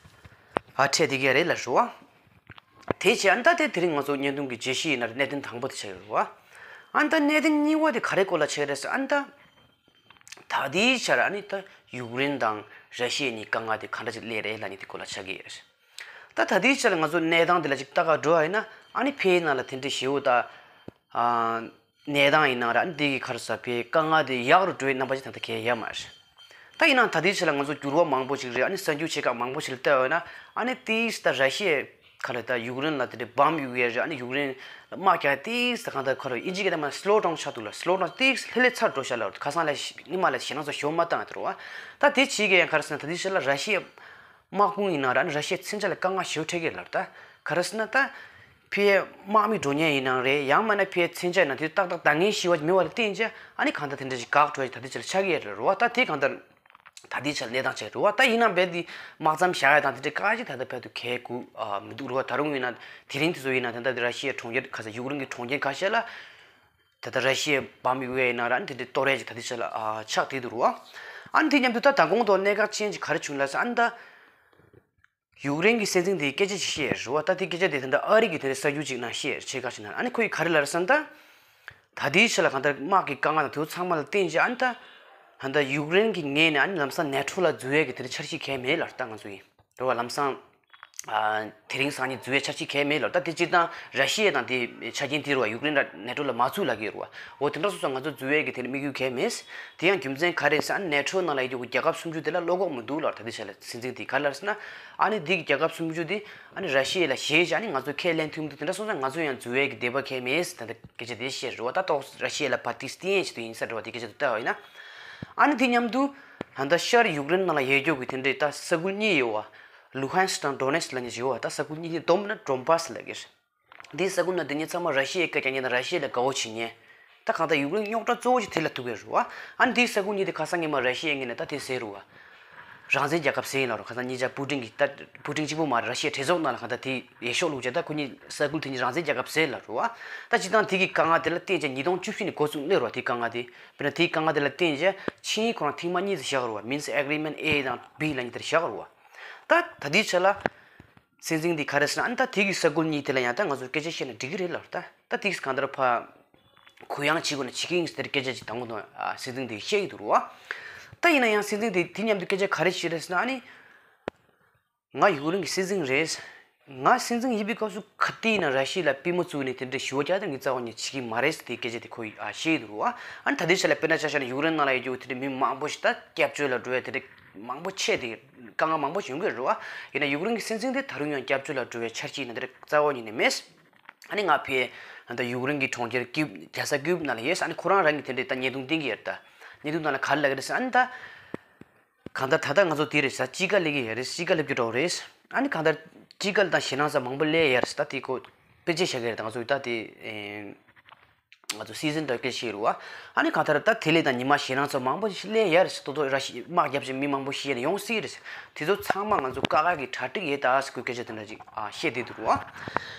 འཕྲད་བསྡད་ཀྱི་རེད་ལ་རེད་བ། དེ་བྱས་ཨ་ནི་ད་དེ་དེ་རིང་ང་ཚོ་བརྙན་ཐུང་གི་བརྗོད་གཞི་ཡིན་ན་རེད་གནད་དོན་དང་པོ་དེ་ཆགས་ཡོད་རེད་བ། ཨ་ནི་ད་གནད་དོན་གཉིས་པ་དེ་ག་རེ་སྐོར་ལ་ཆགས་རེད་ཟེར་ཨ་ནི་ད། ད་ལྟའི་ཆར་ཨ་ནི་ད་ཡུཀ་རེན་དང་ར་ཤི་ཡ་གཉིས་དཀའ་ངལ་དེ་ག་འདྲ་ཅིག་སླེབས་རེད་ལབ་ནི་དེ་སྐོར་ལ་ཆགས་ཀྱི་ཡོད་རེད། ད་ད་ལྟའི་ཆར་ང་ཚོ་གནས་སྟངས་དེ་ལ་ཅིག་ལྟ་ག་འགྲོ་བ་ཡིན་ན་ཨ་ནི་ཕའི་ནང་ལ་དེ་འདྲའི་ཞེ་པོ་ད་ཨ་གནས་སྟངས་ཡིན་ན་ར་ཨ་ནི་དེ་གི་ག་རེ་ཟེར་ཕའི་དཀའ་ངལ་དེ་ཡག་རུ་འགྲོ་བའི་རྣམ་པ་ཅིག་ད་ལྟ་གས་ཡོད་མ་རེད། ད་ཡིན་ནའང་ད་ལྟའི་ཆར་ལ་ང་ཚོ་འགྱུར་བ་མང་པོ་ཅིག་རེད། ཨ་ནི་གསར་འགྱུར་ཆེ་ཁག་མང་པོ་ཞིག་ལ་བལྟས་པ་ཡིན་ན་ཨ་ནི་དེ་ད་ར་ཤི་ཡའི་ག་ལ་ད་ཡུཀ་རེན་ལ་དེ་འདྲའི་བམ་གཡུག་ཡས་རེད། ཨ་ནི་ཡུཀ་རེན་ལ་དམག་རྒྱག་ཡས་དེ་ད་གང་ལྟར་ཁོ་ར་ཨིན་ཇི་སྐད་དུ་མ་སི་ལོ་ཌའུན་ཆགས་འདུག་ལ། སི་ལོ་ཌའུན་དེ་ལྷོད་ལྷོད་ཚར་འགྲོ་ཤག་ལ། ཁ་སང་ལ་ཉི་མ་ལ་ཞེད་སྣང་ཚོ་ཞོ་མ་བཏང་ཡ་དེ་རེད་བ། ད་དེ་བྱེད་ཀྱི་ཡང་ག་རེ་ཟེར་ན་ད་དེ་ཕྱིར་ལ་ར་ཤི་ཡའི་དམག་དཔུང་ཡིན་ན་ར་ཨ་ནི་ར་ཤི་ཡའི་མཚོན་ཆ་ལ་དཀའ་ངལ་ཞེ་པོ་འཕྲད་ཀྱི་ལ། ད་ག་རེ་ཟེར་ན་ད་ཕའི་དམག་མི་འགྲོ་མཁན་ཡིན་ནའང་རེད། ཡང་མིན་ན་ཕའི་མཚོན་ཆ་ཡིན་ན་དེ་ཏག་ཏག་འདང་ངེས་ཞེ་པོ་མེད་པ་ལ་བརྟེན་བྱས་ཨ་ནི་གང་ལྟར་དེ་འདྲ་ཞིག་འགག་འགྲོ་ཡ་ད་དེ་ཕྱིར་ལ་ཆགས་ཀྱི་ཡ་རེད་བ། ད་དེ་གང་ལྟར། ད་ལྟའི་ཆར་གནས་སྟངས་ཆགས་འགྲོ་བ། ད་ཡིན་ན་རྦད་དེ་དམག་མཚམས་བཞག་ཡ་དང་དེ་འདྲའི་བཀག་ཅིག་ད་ལྟ་བར་དུ་གས་གུ་ཨ་མི་འདུག་རུ་བ། ད་རུང་ཡིན་ན་དེ་རིང་དེ་ཚོ་ཡིན་ན་ད་ལྟ་ར་ཤི་ཡའི་གྲོང་ཁྱེར་ཁ་ཤས་ཡུཀ་རེན་གྱི་གྲོང་ཁྱེར་ཁ་ཤས་ལ་ད་ལྟ་ར་ཤི་ཡའི་བམ་གཡུག་ཡ་ཡིན་ན་ར་ཨ་ནི་དེ་འདྲའི་གཏོར་ཡ་ཅིག་ད་ལྟའི་ཆར་ལ་ཨ་ཆགས་བསྡད་འདུག་རུ་བ། ཨ་ནི་དེ་མཉམ་དུ་ད་མདང་དགོང་དུ་གནད་འགག་ཅན་ཅིག་ག་རེ་བྱུང་ལབ་ཟེར་ཨ་ནི་ད། ཡུཀ་རེན་གྱི་སྲིད་འཛིན་དེས་སྐད་ཆ་ཅིག་བཤད་རེད་བ། ད་དེ་སྐད་ཆ་དེ་ད་ལྟ་ཨ་རི་གི་དེ་རེད་གསར་འགྱུར་ཅིག་ནང་བཤད་རེད། ཆེ་ཁག་ཅིག་ནང་ཨ་ནི་ཁོ་ཡིས་ག་རེ་ལབ་རེད་ཟེར་ན་ད། ད་ལྟའི་ཆ་ལ་གང་ལྟར་དམག་གི་དཀའ་ངལ་དང་དེ་ཚོ་ཚང་མ་ལ་བརྟེན་བྱས་ཨ་ནི་ད། ད་ལྟ་ཡུཀ་རེན་གྱི་ངོས་ནས་ཨ་ནི་ལམ་སང་ནེ་ཊོ་ལ་འཛུལ་ཡས་ཀྱི་དེ་རེད་འཆར་གཞི་གང་ཡང་མེད་ལབ་རེད་ད་ང་ཚོ་ཡིན། རེད་བ། ལམ་སང་ཨ་དེ་རིང་སང་ཉིན་འཛུལ་བའི་འཆར་གཞི་གང་ཡང་མེད་ལབ། ད་དེ་སྤྱིར་བཏང་ར་ཤི་ཡ་དང་དེ་ཆ་རྐྱེན་དེ་རུ་བ་ཡུཀ་རེན་ར་ནེ་ཊོ་ལ་མ་ཚུད་ལབ་ཀྱི་རུ་བ། འོ་དེ་འདྲ་སོང་ཙང་ང་ཚོ་འཛུལ་བའི་གི་དེ་ནི་དམིགས་ཡུལ་གང་ཡང་མེད། དེ་ཡང་རྒྱུ་མཚན་ག་རེ་ཟེར་ན་ནེ་ཊོ་ནང་ལ་ཡོད་རྒྱུ་གི་རྒྱལ་ཁབ་སུམ་ཅུ་དེ་ལ་བློ་ཁོག་མི་འདུག་ལབ། ད་དེ་ཆ་ལ་སྲིད་འཛིན་དེ་ག་རེ་ལབ་ཟེར་ན་ཨ་ནི་དེ་གི་རྒྱལ་ཁབ་སུམ་ཅུ་དེ་ཨ་ནི་ར་ཤི་ཡ་ལ་ཞེད་བྱས་ཨ་ནི་ང་ཚོ་ཁས་ལེན་ཐུབ་མི་འདུག་དེ་འདྲ་སོང་ཙང་ང་ཚོ་ཡང་འཛུལ་བའི་གི་འདོད་པ་གང་ཡང་མེད་ཟེར་ད་ལྟ་སྐད་ཆ་དེ་བཤད་རུ་བ། ད་ཏོག་ར་ཤི་ཡ་ལ་བ་ཏིས་སྟེན་ཞིག་ཏུ་ཡིན་ས་རུ་བ་དེ་སྐད་ཆ་དེ་ལྟ་བ་ཡིན་ན་ཨ་ནི་དེ་མཉམ་དུ་ད་ལྟ་ཤར་ཡུཀ་རེན་ནང་ལ་ཡོད་རྒྱུ་གི་དེ་འདྲའི་ད་ས་ཁུལ་གཉིས་ཡོད་བ། ལུ་ཧན་སི་དང་ཌོ་ནེ་སི་ལབ་མཁན་ཞིག་ཡོད་བ། ད་ས་ཁུལ་གཉིས་དེ་སྡོམ་ན་ཌོན་པཱ་སི་ལབ་ཀྱི་རེད། འདིའི་ས་ཁུལ་ནང་དེ་ཉིད་ཚང་མ་ར་ཤི་ཡའི་སྐད་རྒྱག་མཁན་དང་ར་ཤི་ཡ་ལ་དགའ་བོ་བྱེད་མཁན། ད་གང་ལྟར་ཡུཀ་རེན་རྙོག་དྲ་གཙོ་བོ་ཞིག་དེ་ལ་ཐུག་གི་རེད་བ། ཨ་ནི་འདིའི་ས་ཁུལ་གཉིས་དེ་ཁ་སང་ཉི་མ་ར་ཤི་ཡའི་ངོས་ནས་ད་དེ་ཟེར་རུ་བ། རང་བཙན་རྒྱལ་ཁབ་ཟེར་ཡིན་ལ་རུ་ཁ་སང་གཉིས་ཆ་པུ་ཏིན་གྱི་ད་པུ་ཏིན་གཅིག་པུ་མ་རེད། ར་ཤི་ཡའི་གྲོས་ཚོགས་ནང་ལ་གང་ལྟར་དེ་ཡེ་ཤོག་བླུགས་བྱས་ད་ཁོ་གཉིས་ས་ཁུལ་དེ་གཉིས་རང་བཙན་རྒྱལ་ཁབ་ཟེར་ལ་རུ་བ། ད་སྤྱིར་བཏང་དེ་གི་དཀའ་ངལ་དེ་ལ་བརྟེན་བྱས་ཉིས་སྟོང་བཅུ་བཞི་ནས་འགོ་བཙུགས་སླེབས་རུ་བ། དེའི་དཀའ་ངལ་དེ་དཔེར་ན་དེའི་དཀའ་ངལ་དེ་ལ་བརྟེན་བྱས་ཆིངས་ཡིག་ཁོ་རང་ཐེངས་མ་གཉིས་ཙམ་བཞག་རུ་བ། Minsk Agreement A དང་B ལབ་མཁན་དེར་བཞག་རུ་བ། ད་ད་ལྟའི་ཆ་ལ། སྲིད་འཛིན་འདི་ག་རེ་ཟེར་ན་ཨ་ནི་ད་དེ་གི་ས་ཁུལ་གཉིས་དེ་ལ་ཡང་ད་ང་ཚོར་སྐད་ཆ་བཤད་ན་འགྲིག་གི་རེད་ལབ། ད་ད་དེ་གང་ལྟར་ཕ་གུ་ཡངས་བྱེད་དགོས་ན་བྱེད་ཀྱི་ཡིན་ཟེར་སྐད་ཆ་ཅིག་དང་པོ་དང་ཨ་སྲིད་འཛིན་འདི་བཤད་ཀྱི་འདུག་རུ་བ། ད་ཡིན་ན་ཡང་སྲིད་འཛིན་འདི་དེ་མཉམ་དུ་སྐད་ཆ་ག་རེ་བཤད་རེད་ཟེར་ན་ཨ་ནི་ང་ཡུཀ་རེན་གྱི་སྲིད་འཛིན་རེད། ང་སྲིད་འཛིན་ཡིན་པའི་སྐབས་སུ་ག་དུས་ཡིན་ན་ར་ཤི་ཡ་ལ་པུས་མོ་བཙུགས་ནས་དེ་འདྲའི་ཞུ་བ་རྒྱག་ད་ངས་རྩ་བ་ནས་བྱེད་ཀྱི་མ་རེད་ཟེར་དེ་སྐད་ཆ་དེ་ཁོ་ཡིས་ཨ་བཤད་ཀྱི་འདུག་རུ་བ། ཨ་ནི་ད་ལྟའི་ཆ་ལ་དཔེར་ན་ཆ་བཞག་ན་ཡུཀ་རེན་ནང་ལ་ཡོད་རྒྱུ་དེ་འདྲའི་མི་མང་པོ་ཞིག་ད་སྐྱབས་བཅོལ་ལ་འགྲོ་བའི་དེ་འདྲའི་མང་པོ་ཆེ་དེ་དཀའ་ངལ་མང་པོ་ཞིག་ཡོང་གི་རེད་བ། ཡིན་ན་ཡུཀ་རེན་གྱི་སྲིད་འཛིན་དེ་ད་རུང་ཡང་སྐྱབས་བཅོལ་ལ་འགྲོ་བའི་འཆར་གཞི་ཡིན་ན་དེ་རྩ་བ་ཉིད་ནས་མེད། ཨ་ནི་ང་ཕའི་ད་ཡུཀ་རེན་གྱི་གྲོང་ཁྱེར་ཀིབ་རྒྱལ་ས་ཀིབ་ནང་ལ་ཡོད། ཨ་ནི་ཁོ་རང་རང་གི་དེ་འདྲའི་ད་བརྙན་ཐུང་བསྟན་གྱི་ཡོད་རེད། ད་བརྙན་ཐུང་ནང་ལ་ག་རེ་ལབ་ཀྱི་རེད་ཟེར་ཨ་ནི་ད་གང་ལྟར་ད་ལྟ་ང་ཚོ་དེ་རེད་ཟ་དཔྱིད་ཀ་སླེབས་ཀྱི་ཡོད་རེད། དཔྱིད་ཀ་སླེབས་ཀྱི་འགྲོ་རེད། ཨ་ནི་གང་ལྟར་དཔྱིད་ཀ་དང་ཞེད་སྣང་ཚ་མང་པོ་སླེབས་ཡོད་རེད་ཟེར། ད་དེ་ཁོ་དཔེ་ཆ་བཞག་གི་རེད། ད་ང་ཚོ་ད་དེ། ང་ཚོ་སི་ཛན་འདྲ་སྐད་ཤེས་རུ་བ། ཨ་ནི་གང་ལྟར་ད་དེ་ལས་ད་ཉི་མ་ཞེ་ནང་ཚོ་མང་པོ་ཞིག་སླེབས་ཡ་རེད། ཏོག་ཏོག་ར་ཤི་དམག་རྒྱབ་ཅིག་མི་མང་པོ་ཤི་ཡ་ཡོང་སྲིད་རེད། དེ་ཚོ་ཚང་མ་ང་ཚོ་ཀ་ཁ་གི་གྲ་སྒྲིག་ཡས་ད་ཟེར་སྐད་ཆ་དེ་འདྲ་ཅིག་ཨ་བཤད་བསྡད་འདུག་རུ་བ།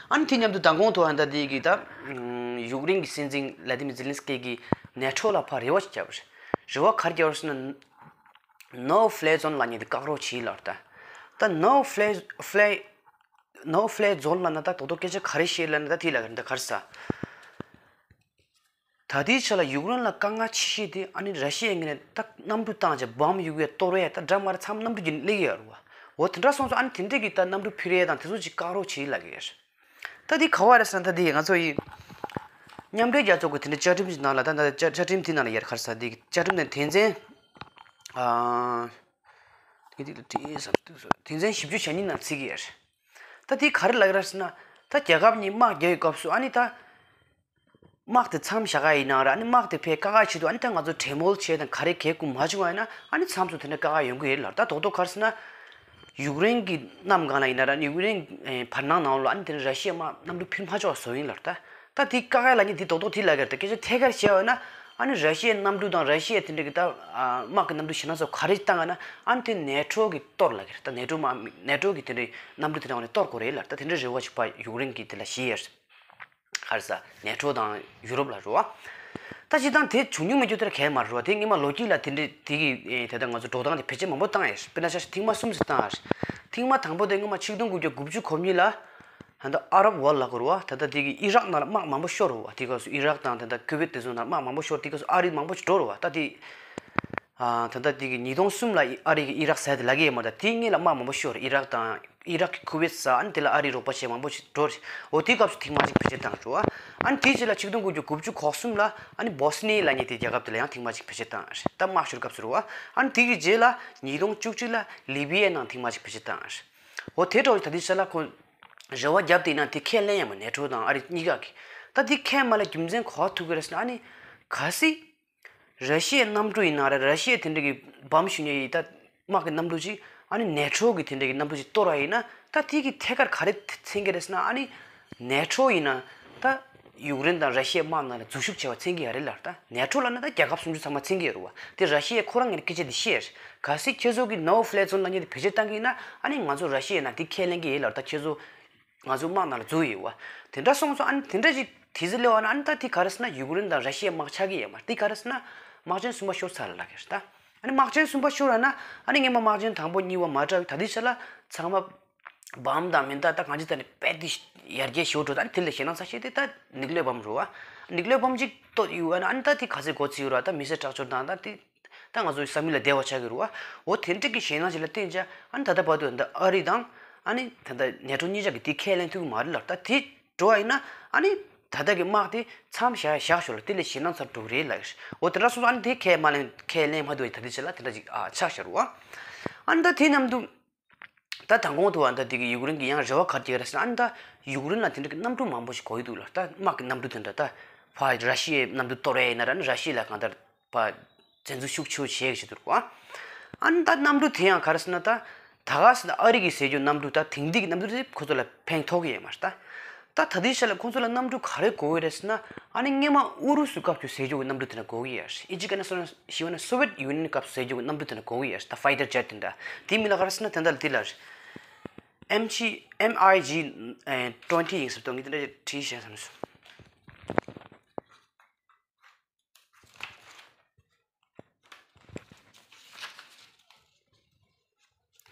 ཨ་ནི་དེ་མཉམ་དུ་མདང་དགོང་ཐོག་ཨ་ད་དེ་གི་ད་ཡུཀ་རེན་གི་སྲིད་འཛིན་བླ་ཏི་མི་ཛེ་ལན་སི་ཀི་གི་ནེ་ཊོ་ལ་ཕར་རེ་བ་ཞིག་བརྒྱབ་རེད། རེ་བ་ག་རེ་བརྒྱབ་རེད་ཟེར་ན། No fly zone ལབ་མཁན་དེ་བཀག་རོགས་བྱེད་ལབ་རེད་ད། ད་no fly fly no fly zone ལབ་ན་ད་ཏོག་ཏོག་སྐད་ཆ་ག་རེ་བཤད་ལབ་ན་ད་དེ་ལབ་ཀྱི་རེད། ད་ག་རེ་ཟ། ད་ལྟའི་ཆ་ལ་ཡུཀ་རེན་ལ་དཀའ་ངལ་ཆེ་ཤོས་དེ་ཨ་ནི་ར་ཤི་ཡའི་ངོས་ནས་ད་གནམ་གྲུ་བཏང་བྱས་བོམ་གཡུག་ཡས་གཏོར་ཡས་ད་འདྲ་མ་འདྲ་ཚང་མ་གནམ་གྲུ་བརྒྱུད་ནས་སླེབས་ཀྱི་ཡོད་རེད་བ། འོ་དེ་འདྲ་སོང་ཙང་ཨ་ནི་དེ་འདྲས་ཀྱི་ད་གནམ་གྲུ་འཕུར་ཡས་དང་དེ་ཚོ་ཅིག་བཀག་རོགས་བྱེད་ལབ་ཀྱི་ཡོད་རེད། ད་འདི་ག་བ་རེད་ཟེར་ན། ད་འདི་ང་ཚོ་ཡི་མཉམ་འབྲེལ་རྒྱལ་ཚོགས་ཀྱི་དེ་འདྲའི་བཅའ་ཁྲིམས་ཀྱི་ནང་ལ་ད་ད་བཅའ་བཅའ་ཁྲིམས་དེ་ནང་ལ་ཡར་ག་རེ་ཟེར། འདི་བཅའ་ཁྲིམས་དེ་དོན་ཚན་ཨ་འདི་འདི་ལ་བྲིས་བསམ་འདུག་སོ། དོན་ཚན་བཞི་བཅུ་ཞེ་གཉིས་ནང་བརྩི་གི་ཡོད་རེད། ད་འདི་ག་རེ་ལབ་ཀྱི་རེད་ཟེར་ན། ད་རྒྱལ་ཁབ་གཉིས་དམག་རྒྱག་ཡི་སྐབས་སུ་ཨ་ནི་ད་དམག་དེ་མཚམས་བཞག་ག་ཡིན་ན་ར། ཨ་ནི་དམག་དེ་ཕར་བཀག་ག་ཆེད་དུ་ཨ་ནི་ད་ང་ཚོ་གྲོས་མོལ་བྱས་དང་ག་རེ་གལ་དགོས་མ་བྱུང་བ་ཡིན་ན་ཨ་ནི་མཚམས་སུ་དེ་འདྲ་བཀག་ག་ཡོང་གི་ཡོད་ལབ། ད་རྡོག་རྡོག་ག་རེ་ཟེར་ན། ཡུཀ་རེན་གྱི་གནམ་སྒང་ལ་ཡིན་ན་ར། ཡུཀ་རེན་ཨེ་བར་སྣང་ནང་ལོགས་ཨ་ནི་དེ་ནི་ར་ཤི་ཡའི་དམག་གནམ་གྲུ་འཕུར་མ་ཆོག་བཟོ་ཡིན་ལབ་རེད་ད། ད་དེ་བཀག་ཡ་ལབ་མཁན་དེ་རྡོག་རྡོག་དེ་ལབ་ཀྱི་རེད། ད་སྐད་ཆ་ཐད་ཀར་བཤད་པ་ཡིན་ན་ཨ་ནི་ར་ཤི་ཡའི་གནམ་གྲུ་དང་ར་ཤི་ཡའི་དེ་འདྲ་གི་ད་ཨ་དམག་གི་གནམ་གྲུ་ཞེ་ན་ཚོ་ག་རེ་བཏང་ཡ་ན་ཨ་ནི་དེ་ནེ་ཊོ་གིས་གཏོར་ལབ་ཀྱི་རེད། ད་ནེ་ཊོ་དམག་ནེ་ཊོ་གིས་དེ་འདྲའི་གནམ་གྲུ་དེ་འདྲ་འོ་ནས་གཏོར་དགོས་རེད་ལབ་རེད། ད་དེ་འདྲའི་རེ་བ་ཞིག་ཕར་ཡུཀ་རེན་གྱིས་དེ་ལ་བཞེས་ཡ་རེད། ག་རེ་ཟ། ནེ་ཊོ་དང་ཡུ་རོབ་ལ་རེད་བ། ད་སྤྱིར་བཏང་དེ་བྱུང་མྱོང་མེད་རྒྱུ་དེ་ར་གལ་མ་རེད་བ། དེ་སྔོན་མ་ལོ་རྒྱུས་ལ་དེ་འདྲའི་དེ་གི་ཨེ་དེ་ལྟར་ང་ཚོ་འགྲོ་སྟངས་དེ་བེད་སྤྱོད་མང་པོ་བཏང་ཡོད་རེད། དཔེར་ན་ཆ་བཞག་ཐེངས་མ་གསུམ་ཙམ་བཏང་ཡོད་རེད། ཐེངས་མ་དང་པོ་དེ་སྔོན་མ་ཆིག་སྟོང་དགུ་བརྒྱ་དགུ་བཅུ་གོ་གཉིས་ལ་ད་ལྟ་ཨ་རབ་ཝརལ་ལབ་དགོས་རེད་བ། ད་ལྟ་དེ་གི་ཨི་རག་ནང་ལ་དམག་མང་པོ་ཤོར་རེད་བ། དེ་སྐབས་སུ་ཨི་རག་དང་ད་ལྟ་ཁུ་ཝེད་དེ་ཚོ་ནང་དམག་མང་པོ་ཤོར། དེ་སྐབས་སུ་ཨ་རི་མང་པོ་ཞིག་འགྲོ་རེད་བ། ད་དེ་ཨ་ད་ལྟ་དེ་གི་ཉིས་སྟོང་གསུམ་ལ་ཨ་རི་གིས་ཨི་རག་ཟ་དེ་ལབ་ཀྱི་ཡོད་མ་རེད། དེའི་སྔོན་ལ་དམག་མང་པོ་ཤོར། ཨི་རག་དང་ཨི་རག་གི་ཁུ་ཝེད་ཟ། ཨ་ནི་དེ་ལ་ཨ་རིའི་རོགས་པ་བྱས་མང་པོ་ཞིག་འགྲོ་རེད། འོ་དེའི་སྐབས་སུ་ཐེངས་མ་གཅིག་བེད་སྤྱོད་བཏང་འགྲོ་བ། ཨ་ནི་དེའི་རྗེས་ལ་ཆིག་སྟོང་དགུ་བརྒྱ་དགུ་བཅུ་གོ་གསུམ་ལ་ཨ་ནི་བོ་སི་ནི་ཡ་ལབ་མཁན་དེ་རྒྱལ་ཁབ་དེ་ལ་ཡང་ཐེངས་མ་གཅིག་བེད་སྤྱོད་བཏང་རེད། ད་དམག་ཤོར་སྐབས་སུ་རེད་བ། ཨ་ནི་དེ་གི་རྗེས་ལ་ཉིས་སྟོང་བཅུ་གཅིག་ལ་ལི་བི་ཡའི་ནང་ཐེངས་མ་གཅིག་བེད་སྤྱོད་བཏང་རེད། འོ་དེ་འདྲ་བ་ཞིག་ད་ལྟའི་ཆ་ལ་ཁོ་རེ་བ་བརྒྱབ་བསྡད་ན་དེ་ཁས་ལེན་ཡ་མ། ནེ་ཊོ་དང་ཨ་རི་གཉིས་ཀ་གིས། ད་དེ་ཁས་མ་ལེན་རྒྱུ་མཚན་ག་པར་ཐུག་གི་རེད་ཟེར་ན། ཨ་ནི་གལ་སྲིད་ར་ཤི་ཡའི་གནམ་གྲུ་ཡིན་ན་ར། ར་ཤི་ཡའི་དེ་འདྲ་གི་བོམ་གཞུ་མཁན་ཡི་ད་དམག་གི་གནམ་གྲུ་ཅིག་ཨ་ནི་ནེ་ཊོ་གི་དེ་འདྲ་གི་གནམ་གྲུ་ཅིག་གཏོར་བ་ཡིན་ན། ད་དེ་གི་ཐད་ཀར་ག་རེ་མཚོན་གྱི་རེད་ཟེར་ན། ཨ་ནི་ནེ་ཊོ་ཡིན་ན་ད་ཡུཀ་རེན་དང་ར་ཤི་ཡའི་དམག་ནང་ལ་འཛུལ་ཞུགས་བྱས་པ་མཚོན་གྱི་ཡོད་རེད་ལབ། ད་ནེ་ཊོ་ལབ་ན་ད་རྒྱལ་ཁབ་སུམ་ཅུ་ཚང་མ་མཚོན་གྱི་ཡོད་རེད་བ། དེ་ར་ཤི་ཡས་ཁོ་རང་ངོས་ནས་སྐད་ཆ་དེ་བཤད་ཡོད་རེད། གལ་སྲིད་ཁྱེད་ཚོ་གིས་ནོ་ཕ་ལེ་ཛོན་ལབ་མཁན་དེ་བེད་སྤྱོད་བཏང་གི་ཡིན་ན་ཨ་ནི་ང་ཚོ་ར་ཤི་ཡའི་ནང་དེ་ཁས་ལེན་གྱི་ཡིན་ལབ། ད་ཁྱེད་ཚོ་ང་ཚོ་དམག་ནང་ལ་འཛུལ་ཡོད་བ། དེ་འདྲ་སོང་ཙང་ཨ་ནི་དེ་འདྲ་ཅིག་དུས་ཚོད་སླེབས་པ་ན་ཨ་ནི་ད་དེ་ག་རེ་ཟེར་ན་ཡུཀ་རེན་དང་ར་ཤི་ཡའི་དམག་ཆགས་ཀྱི་ཡོད་མ་རེད། དེ་ག་རེ་ཟེར་ན་དམག་ཆེན་གསུམ་པ་ཤོར་ཚར་ལབ་ཀྱི་རེད་ད། ཨ་ནི་དམག་ཆེན་གསུམ་པ་ཤོར་བ་ན་ཨ་ནི་སྔོན་མ་དམག་ཆེན་དང་པོ་གཉིས་པ་མ་འདྲ་བའི་ད་ལྟའི་ཆ་ལ་ཚང་མ་བམ་དང་མེ་མདའ་ད་གང་ཅི་ད་ནི་དཔེ་དེ་ཡར་རྒྱས་ཞེ་པོ་འགྲོ། ད་ཨ་ནི་དེ་ལས་ཞེད་སྣང་ཚ་ཤོས་དེ་ད་ནིག་ལེ་བམ་རེད་བ། ནིག་ལེ་བམ་ཅིག་གཏོར་ཡོད་བ་ན་ཨ་ནི་ད་དེ་ག་ཚོད་འགོ་ཚུགས་ཡོད་རེད་བ། ད་མི་སེར་ཁྲག་སྦྱོར་དང་ད་དེ། ད་ང་ཚོའི་ས་མིག་ལ་བདེ་བ་ཆགས་ཀྱི་རེད་བ། འོ་དེ་འདྲ་གི་ཞེད་སྣང་ཞིག་ལ་བརྟེན་བྱས་ཨ་ནི་ད་ལྟ་བར་དུ་ད་ཨ་རི་དང་ཨ་ནི་ད་ལྟ་ནེ་ཊོ་གཉིས་ཆ་གིས་དེ་ཁས་ལེན་ཐུབ་ཀྱི་མ་རེད་ལབ། ད་དེ་འགྲོ་བ་ཡིན་ན་ཨ་ནི་ད་ལྟ་གི་དམག་དེ་མཚམས་བཞག་བཞག་ཞོར་ལ་དེ་ལས་ཞེད་སྣང་ཚ་འགྲོ་གི་རེད་ལབ་ཀྱི་རེད། འོ་དེ་འདྲ་སོང་ཙང་ཨ་ནི་དེ་ཁས་མ་ལེན་ཁས་ལེན་མ་ཐུབ་པ་ཡིན་ད་ལྟའི་ཆ་ལ་དེ་འདྲ་ཅིག་ཨ་ཆགས་བཞག་རེད་བ། ཨ་ནི་ད་དེ་མཉམ་དུ། ད་དང་གོང་དུ་བ་ད་དེ་གི་ཡུཀ་རེན་གྱི་ཡང་རེ་བ་ག་རེ་བྱེད་ཀྱི་རེད་ཟེར་ན། ཨ་ནི་ད་ཡུཀ་རེན་ལ་དེ་འདྲ་གི་གནམ་གྲུ་མང་པོ་ཞིག་དགོས་ཀྱི་འདུག་ལ། ད་དམག་གི་གནམ་གྲུ་དེ་འདྲ་ད་ཕར་ར་ཤི་ཡའི་གནམ་གྲུ་གཏོར་ཡས་ཡིན་ན་ར། ཨ་ནི་ར་ཤི་ཡ་ལ་གང་ལྟར་ཕར་བཙན་འཛུལ་ཤུགས་ཆེ་བོ་བྱེད་ཀྱི་འདུག་གོ། ཨ་ནི་ད་གནམ་གྲུ་དེ་ཡང་ག་རེ་ཟེར་ན། ད་ད་ག་ཟེར་ན་ཨ་རི་གི་ཟེར་རྒྱུ་གནམ་གྲུ་ད་དེང་དུས་ཀྱི་གནམ་གྲུ་དེ་ཁོ་ཚོ་ལ་ཕན་ཐོགས་ཀྱི་ཡོད་མ་རེད་ད། ད་ད་ལྟའི་ཆ་ལ་ཁོང་ཚོ་ལ་གནམ་གྲུ་ག་རེ་དགོས་ཀྱི་རེད་ཟེར་ན། ཨ་ནི་སྔོན་མ་ཨུ་རུ་སུའི་སྐབས་ཀྱི་ཟེར་རྒྱུ་གི་གནམ་གྲུ་དེ་འདྲ་དགོས་ཀྱི་ཡོད་རེད། ཨིན་ཇི་སྐད་ནས་སོ་ན་ཞུས་པ་ན་སོ་ཝེད་ཡུ་ནི་ཡན་སྐབས་ཟེར་རྒྱུ་གི་གནམ་གྲུ་དེ་འདྲ་དགོས་ཀྱི་ཡོད་རེད། ད་ཕའི་ཊར་ཇེཊ་དེ་འདྲ། དེའི་མིང་ལ་ག་རེ་ཟེར་ན་དེ་འདྲ་ལ་དེ་ལ་རེད། ཨེམ་ཇི་ཨེམ་ཨའི་ཇི་ཨེ་ཊུ་ཝེན་ཊི་ཡིན་ཟེར་འདུག་ངས་དེ་འདྲ་བྲིས་བཞག་བསམ་སོང་།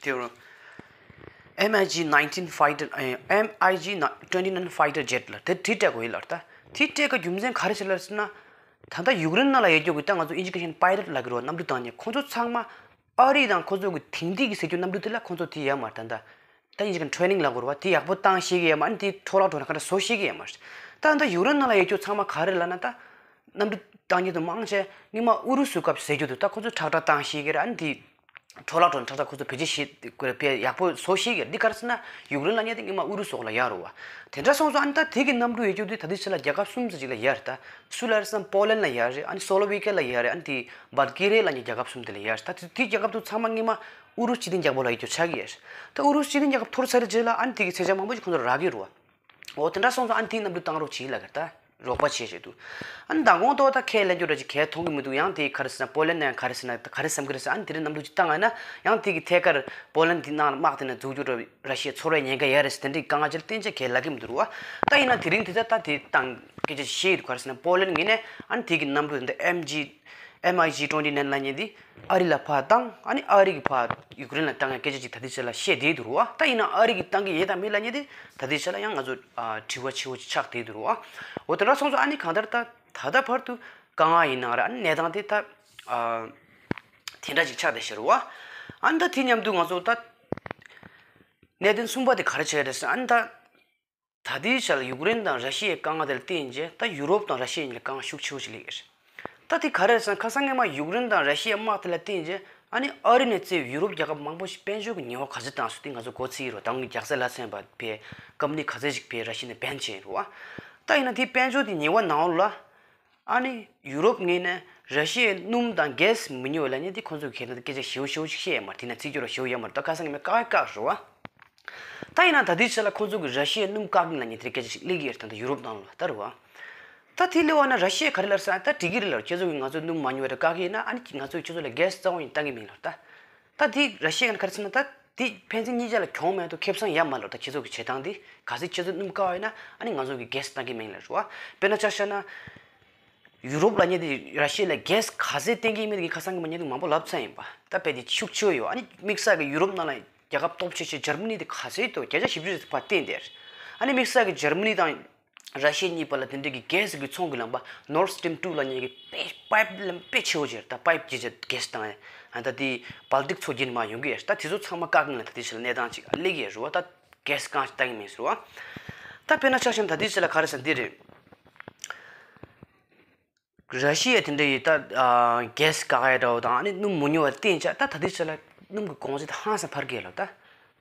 དེ་རུ་M I G nineteen fighter ཨེ་M I G twenty nine fighter jet ལ་དེ་དེ་སྤྲད་དགོས་ཡིན་ལབ་རེད། ད་དེ་སྤྲད་དགོས་རྒྱུ་མཚན་ག་རེ་ཞིག་ལབ་ཟེར་ན། ད་ལྟ་ཡུཀ་རེན་ནང་ལ་ཡོད་རྒྱུ་གི་ད་ང་ཚོ་ཨིན་ཇི་སྐད་བཤད་ན་པའི་ལོཊ་ལབ་ཀྱི་རེད་བ། གནམ་གྲུ་བཏང་མཁན་ཁོང་ཚོ་ཚང་མ་ཨ་རི་དང་ཁོང་ཚོ་གི་དེང་དུས་ཀྱི་ཟེར་རྒྱུ་གནམ་གྲུ་དེ་ལ་ཁོང་ཚོ་དེ་ཡོད་མ་རེད། ད་ལྟ་ད་ཨིན་ཇི་སྐད་ནས་ཊེ་རེ་ནིང་ལབ་དགོས་རེད་བ། དེ་ཡག་པོ་བཏང་ཤེས་ཀྱི་ཡོད་མ་རེད། དེ་འཕྲོ་བརླག་འགྲོ་ན་ག་འདྲ་བཟོ་ཤེས་ཀྱི་ཡོད་མ་རེད། ད་ད་ཡུཀ་རེན་ནང་ལ་ཡོད་རྒྱུ་ཚང་མ་ག་རེ་ལབ་ན། ད་གནམ་གྲུ་བཏང་མཁན་དེ་མང་ཆེ་སྔོན་མ་ཨུ་རུ་སུའི་སྐབས་ཟེར་རྒྱུ་དེ་ད་ཁོ་ཚོས་ཁྲག་ཁྲག་བཏང་ཤེས་ཀྱི་རེད། ཨ་ནི་དེ་འཕྲོ་བརླག་འགྲོ་ན་ཁྲག་ཁྲག་ཁོ་ཚོས་བེད་སྤྱོད་ཤེས་དགོས་རེད། ཡག་པོ་བཟོ་ཤེས་ཀྱི་རེད། འདི་ག་རེ་ཟེར་ན་ཡུཀ་རེན་ལབ་མཁན་དེ་སྔོན་མ་ཨུ་རུ་སུ་འོག་ལ་ཡོད་རེད་བ། དེ་འདྲ་སོང་ཙང་ཨ་ནི་ད་དེ་གི་གནམ་གྲུ་ཡོད་རྒྱུ་དེ་ད་ལྟའི་ཆ་ལ་རྒྱལ་ཁབ་གསུམ་ཙམ་ཅིག་ལ་ཡོད་རེད། ད་སུ་ལ་རེད་ཟེར་ན་པོ་ལན་ལ་ཡོད་རེད། ཨ་ནི་སོ་ལོ་ཝེ་ཀི་ཡ་ལ་ཡོད་རེད། ཨ་ནི་དེ་བལ་ཀེ་རི་ཡ་ལབ་མཁན་རྒྱལ་ཁབ་གསུམ་དེ་ལ་ཡོད་རེད། ད་དེ་དེ་རྒྱལ་ཁབ་དེ་ཚང་མ་སྔོན་མ་ཨུ་རུ་སུ་སྤྱི་མཐུན་རྒྱལ་ཁབ་ལ་ཡོད་རྒྱུ་ཆགས་ཀྱི་ཡོད་རེད། ད་ཨུ་རུ་སུ་སྤྱི་མཐུན་རྒྱལ་ཁབ་འཐོར་ཚར་རྗེས་ལ་ཨ་ནི་དེ་གི་ཚད་ཆེན་མང་པོ་ཞིག་ཁོང་ཚོར་རག་གི་རེད་བ། འོ་དེ་འདྲ་སོང་ཙང་ཨ་ནི་དེའི་གནམ་གྲུ་བཏང་རོགས་བྱེད་ལབ་ཀྱི་རེད། རོགས་པ་བྱེད་བྱེད་འདུག་ཨ་ནི་མདང་དགོང་ཐོག་ད་ཁས་ལེན་རྒྱུ་འདྲ་ཅིག་གས་མཐོང་གི་མི་འདུག་ཡང་དེ་ག་རེ་ཟེར་ན་པོ་ལན་ནས་ག་རེ་ཟེར་ན་ག་རེ་བསམ་གི་རེད་ཟེར། ཨ་ནི་དེ་རིང་གནམ་གྲུ་ཅིག་བཏང་ཡ་ན་ཡང་དེ་གི་ཐད་ཀར་པོ་ལན་དེ་ནང་ལ་དམག་དེ་ནས་འཛུགས་རྒྱུ་འདྲ་ར་ཤི་ཡའི་ཚོར་བའི་ཉེན་ཁ་ཡོད་རེད་ཟེར་དེ་འདྲའི་དཀའ་ངལ་ཅིག་ལ་བརྟེན་བྱས་གས་ལབ་གི་མི་འདུག་རུ་བ། ད་ཡིན་ན་དེ་རིང་དེ་ཚོ་ད་དེ་དང་སྐད་ཆ་བཤད་ཡི་འདུག་ག་རེ་ཟེར་ན་པོ་ལན་ངོས་ནས་ཨ་ནི་དེ་གི་གནམ་གྲུ་འདི་ཨེམ་ཇི་ཨེམ་ཨའི་ཇི་ཊུ་ཝེན་ཊི་ནའིན་ལབ་མཁན་འདི་ཨ་རི་ལ་ཕར་བཏང་ཨ་ནི་ཨ་རི་གི་ཕར་ཡུཀ་རེན་ལ་བཏང་ཡ་སྐད་ཆ་ཅིག་ད་ལྟའི་ཆ་ལ་བཤད་བསྡད་འདུག་རུ་བ། ད་ཡིན་ན་ཨ་རི་གི་བཏང་གི་ཡོད་དང་མེད་ལབ་མཁན་འདི་ད་ལྟའི་ཆ་ལ་ཡང་ང་ཚོ་ཨ་དྲི་བ་ཆེ་བོ་ཅིག་ཆགས་བསྡད་འདུག་རུ་བ། འོ་དེ་འདྲ་སོང་ཙང་ཨ་ནི་གང་ལྟར་ད་ད་ལྟ་བར་དུ་དཀའ་ངལ་ཡིན་ན་ར་ཨ་ནི་གནས་སྟངས་དེ་ད་ཨ་དེ་འདྲ་ཅིག་ཆགས་བསྡད་ཤག་རུ་བ། ཨ་ནི་ད་དེ་མཉམ་དུ་ང་ཚོ་ད་གནད་དོན་གསུམ་པ་དེ་ག་རེ་བྱས་རེད་ཟེར་ན་ཨ་ནི་ད། ད་ལྟའི་ཆར་ཡུཀ་རེན་དང་ར་ཤི་ཡའི་དཀའ་ངལ་དེ་ལ་བརྟེན་རྗེས་ད་ཡུ་རོབ་དང་ར་ཤི་ཡ་གཉིས་ལ་དཀའ་ངལ་ཤུགས་ཆེ་བོ་ཞིག་སླེབས་ཡོད་རེད། ད་དེ་ག་རེ་རེད་ཟེར་ན་ཁ་སང་སྔོན་མ་ཡུཀ་རེན་དང་ར་ཤི་ཡའི་དམག་དེ་ལ་བརྟེན་རྗེས་ཨ་ནི་ཨ་རི་ནས་བཙལ་བའི་ཡུ་རོབ་རྒྱལ་ཁབ་མང་པོ་ཞིག་དཔལ་འབྱོར་གྱི་ཉེས་པ་ག་ཚོད་བཏང་སོང་དེ་ང་ཚོ་མགོ་ཚོད་ཡིན་རོགས་ད་དུང་རྒྱག་རྩ་ལ་སོན་པ་བས་ཀམ་ནི་ག་ཚོད་ཞིག་བས་ར་ཤི་ཡ་ནས་བན་བྱས་ཡིན་རོགས་ཨ། ད་ཡིན་ན་དེ་དཔལ་འབྱོར་དེ་ཉེས་པ་ནང་ལ། ཨ་ནི་ཡུ་རོབ་ངོས་ནས་ར་ཤི་ཡའི་སྣུམ་དང་གྷེ་སི་མི་ཉོ་བ་ལབ་མཁན་དེ་ཁོང་ཚོ་གི་ཁྱད་ནང་སྐད་ཆ་ཞེ་པོ་ཞེ་པོ་ཅིག་བཤད་ཡོད་མ་རེད། དེ་ན་རྩིས་སྦྱོར་ཞེ་པོ་ཡོད་མ་རེད། ད་ཁ་སང་ངས་མེད་བཀག་བཀག་རེད་བ། ད་ཡིན་ན་ད་ལྟའི་ཆ་ལ་ཁོང་ཚོ་གི་ར་ཤི་ཡའི་སྣུམ་བཀག་གི་ལབ་མཁན་དེ་སྐད་ཆ་ཞིག་སླེབས་ཀྱི་ཡོད་རེད། ད་ལྟ་ཡུ་རོབ་ནང་ལ་ད་རེད་བ། ད་དེ་སླེབས་པ་ན་ར་ཤི་ཡས་ག་རེ་ལབ་ཟེར་ན་ད་འགྲིག་གི་རེད་ལབ། ཁྱེད་ཚོ་གིས་ང་ཚོ་སྣུམ་མ་ཉོ་བ་དེ་བཀག་གི་ཡིན་ན་ཨ་ནི་ང་ཚོས་ཁྱེད་ཚོ་ལ་གྷེ་སི་རྩ་བ་ཉིད་བཏང་གི་མིན་ལབ་ད། ད་དེ་ར་ཤི་ཡ་ག་རེ་ཟེར་ན་ད་དེ་ཕན་ཚུན་གཉིས་ཆ་ལ་གྱོང་མེད་དུ་ཁེ་བཟང་ཡོད་མ་རེད་ལབ། ད་ཁྱེད་ཚོ་གི་བྱེད་སྟངས་དེ་གལ་སྲིད་ཁྱེད་ཚོ་སྣུམ་བཀག་པ་ཡིན་ན་ཨ་ནི་ང་ཚོ་གི་གྷེ་སི་བཏང་གི་མིན་ལབ་རེད་བ། དཔེར་ན་ཆ་བཞག་ན་ཡུ་རོབ་ལབ་མཁན་དེ་ར་ཤི་ཡ་ལ་གྷེ་སི་ག་ཚོད་བཏང་གི་མིན་དེ་ཁ་སང་གི་མ་ཉེས་དུ་མང་པོ་ལབ་ཚར་ཡིན་པ། ད་དཔེ་དེ་ཤུགས་ཆེ་བོ་ཡོད། ཨ་ནི་དམིགས་བསལ་གི་ཡུ་རོབ་ནང་ལ་རྒྱལ་ཁབ་སྟོབས་ཆེ་ཤོས་འཇར་མ་ནི་དེ་ག་ཚོད་འདུག་བརྒྱ་ཆ་བཞི་བཅུ་ཙམ་ཕར་བཏང་བསྡད། ཨ་ནི་དམིགས་བསལ་གི་འཇར་མ་ནི་དང་། ར་ཤི་ཡ་གཉིས་བར་ལ་དེ་འདྲ་གི་གྷེ་སི་གི་ཚོང་གི་ལམ་པ་Nord Stream two ལབ་མཁན་གྱི་པའི་པའིབ་ལམ་དཔེ་ཆེ་བོ་ཅིག་རེད། ད་པའིབ་ཅིག་ཅིག་གྷེ་སི་དང་ཨ་ད་དེ་སྦལ་ཏིག་མཚོ་བརྒྱུད་མར་ཡོང་གི་ཡོད། ད་དེ་ཚོ་ཚང་མ་བཀག་ནས་ད་དེ་ཕྱིར་གནས་སྟངས་ཅིག་སླེབས་ཀྱི་ཡོད་རེད་བ། ད་གྷེ་སི་གང་ཞིག་བཏང་གི་མེད་ཟེར་བ། ད་དཔེར་ན་ཆ་བཞག་ན་ད་དེ་ཕྱིར་ལ་ག་རེ་ཟེར་འདི་རེད། ར་ཤི་ཡ་དེ་འདྲ་ཡི་ད་གྷེ་སི་བཀག་ཡ་འདྲ་བོ་དང་ཨ་ནི་སྣུམ་མི་ཉོ་བ་བརྟེན་བྱས་ད་ད་ལྟའི་ཆ་ལ་སྣུམ་གྱི་གོང་ཚད་ད་ཧང་སང་འཕར་གྱི་ཡོད་ལ། ད་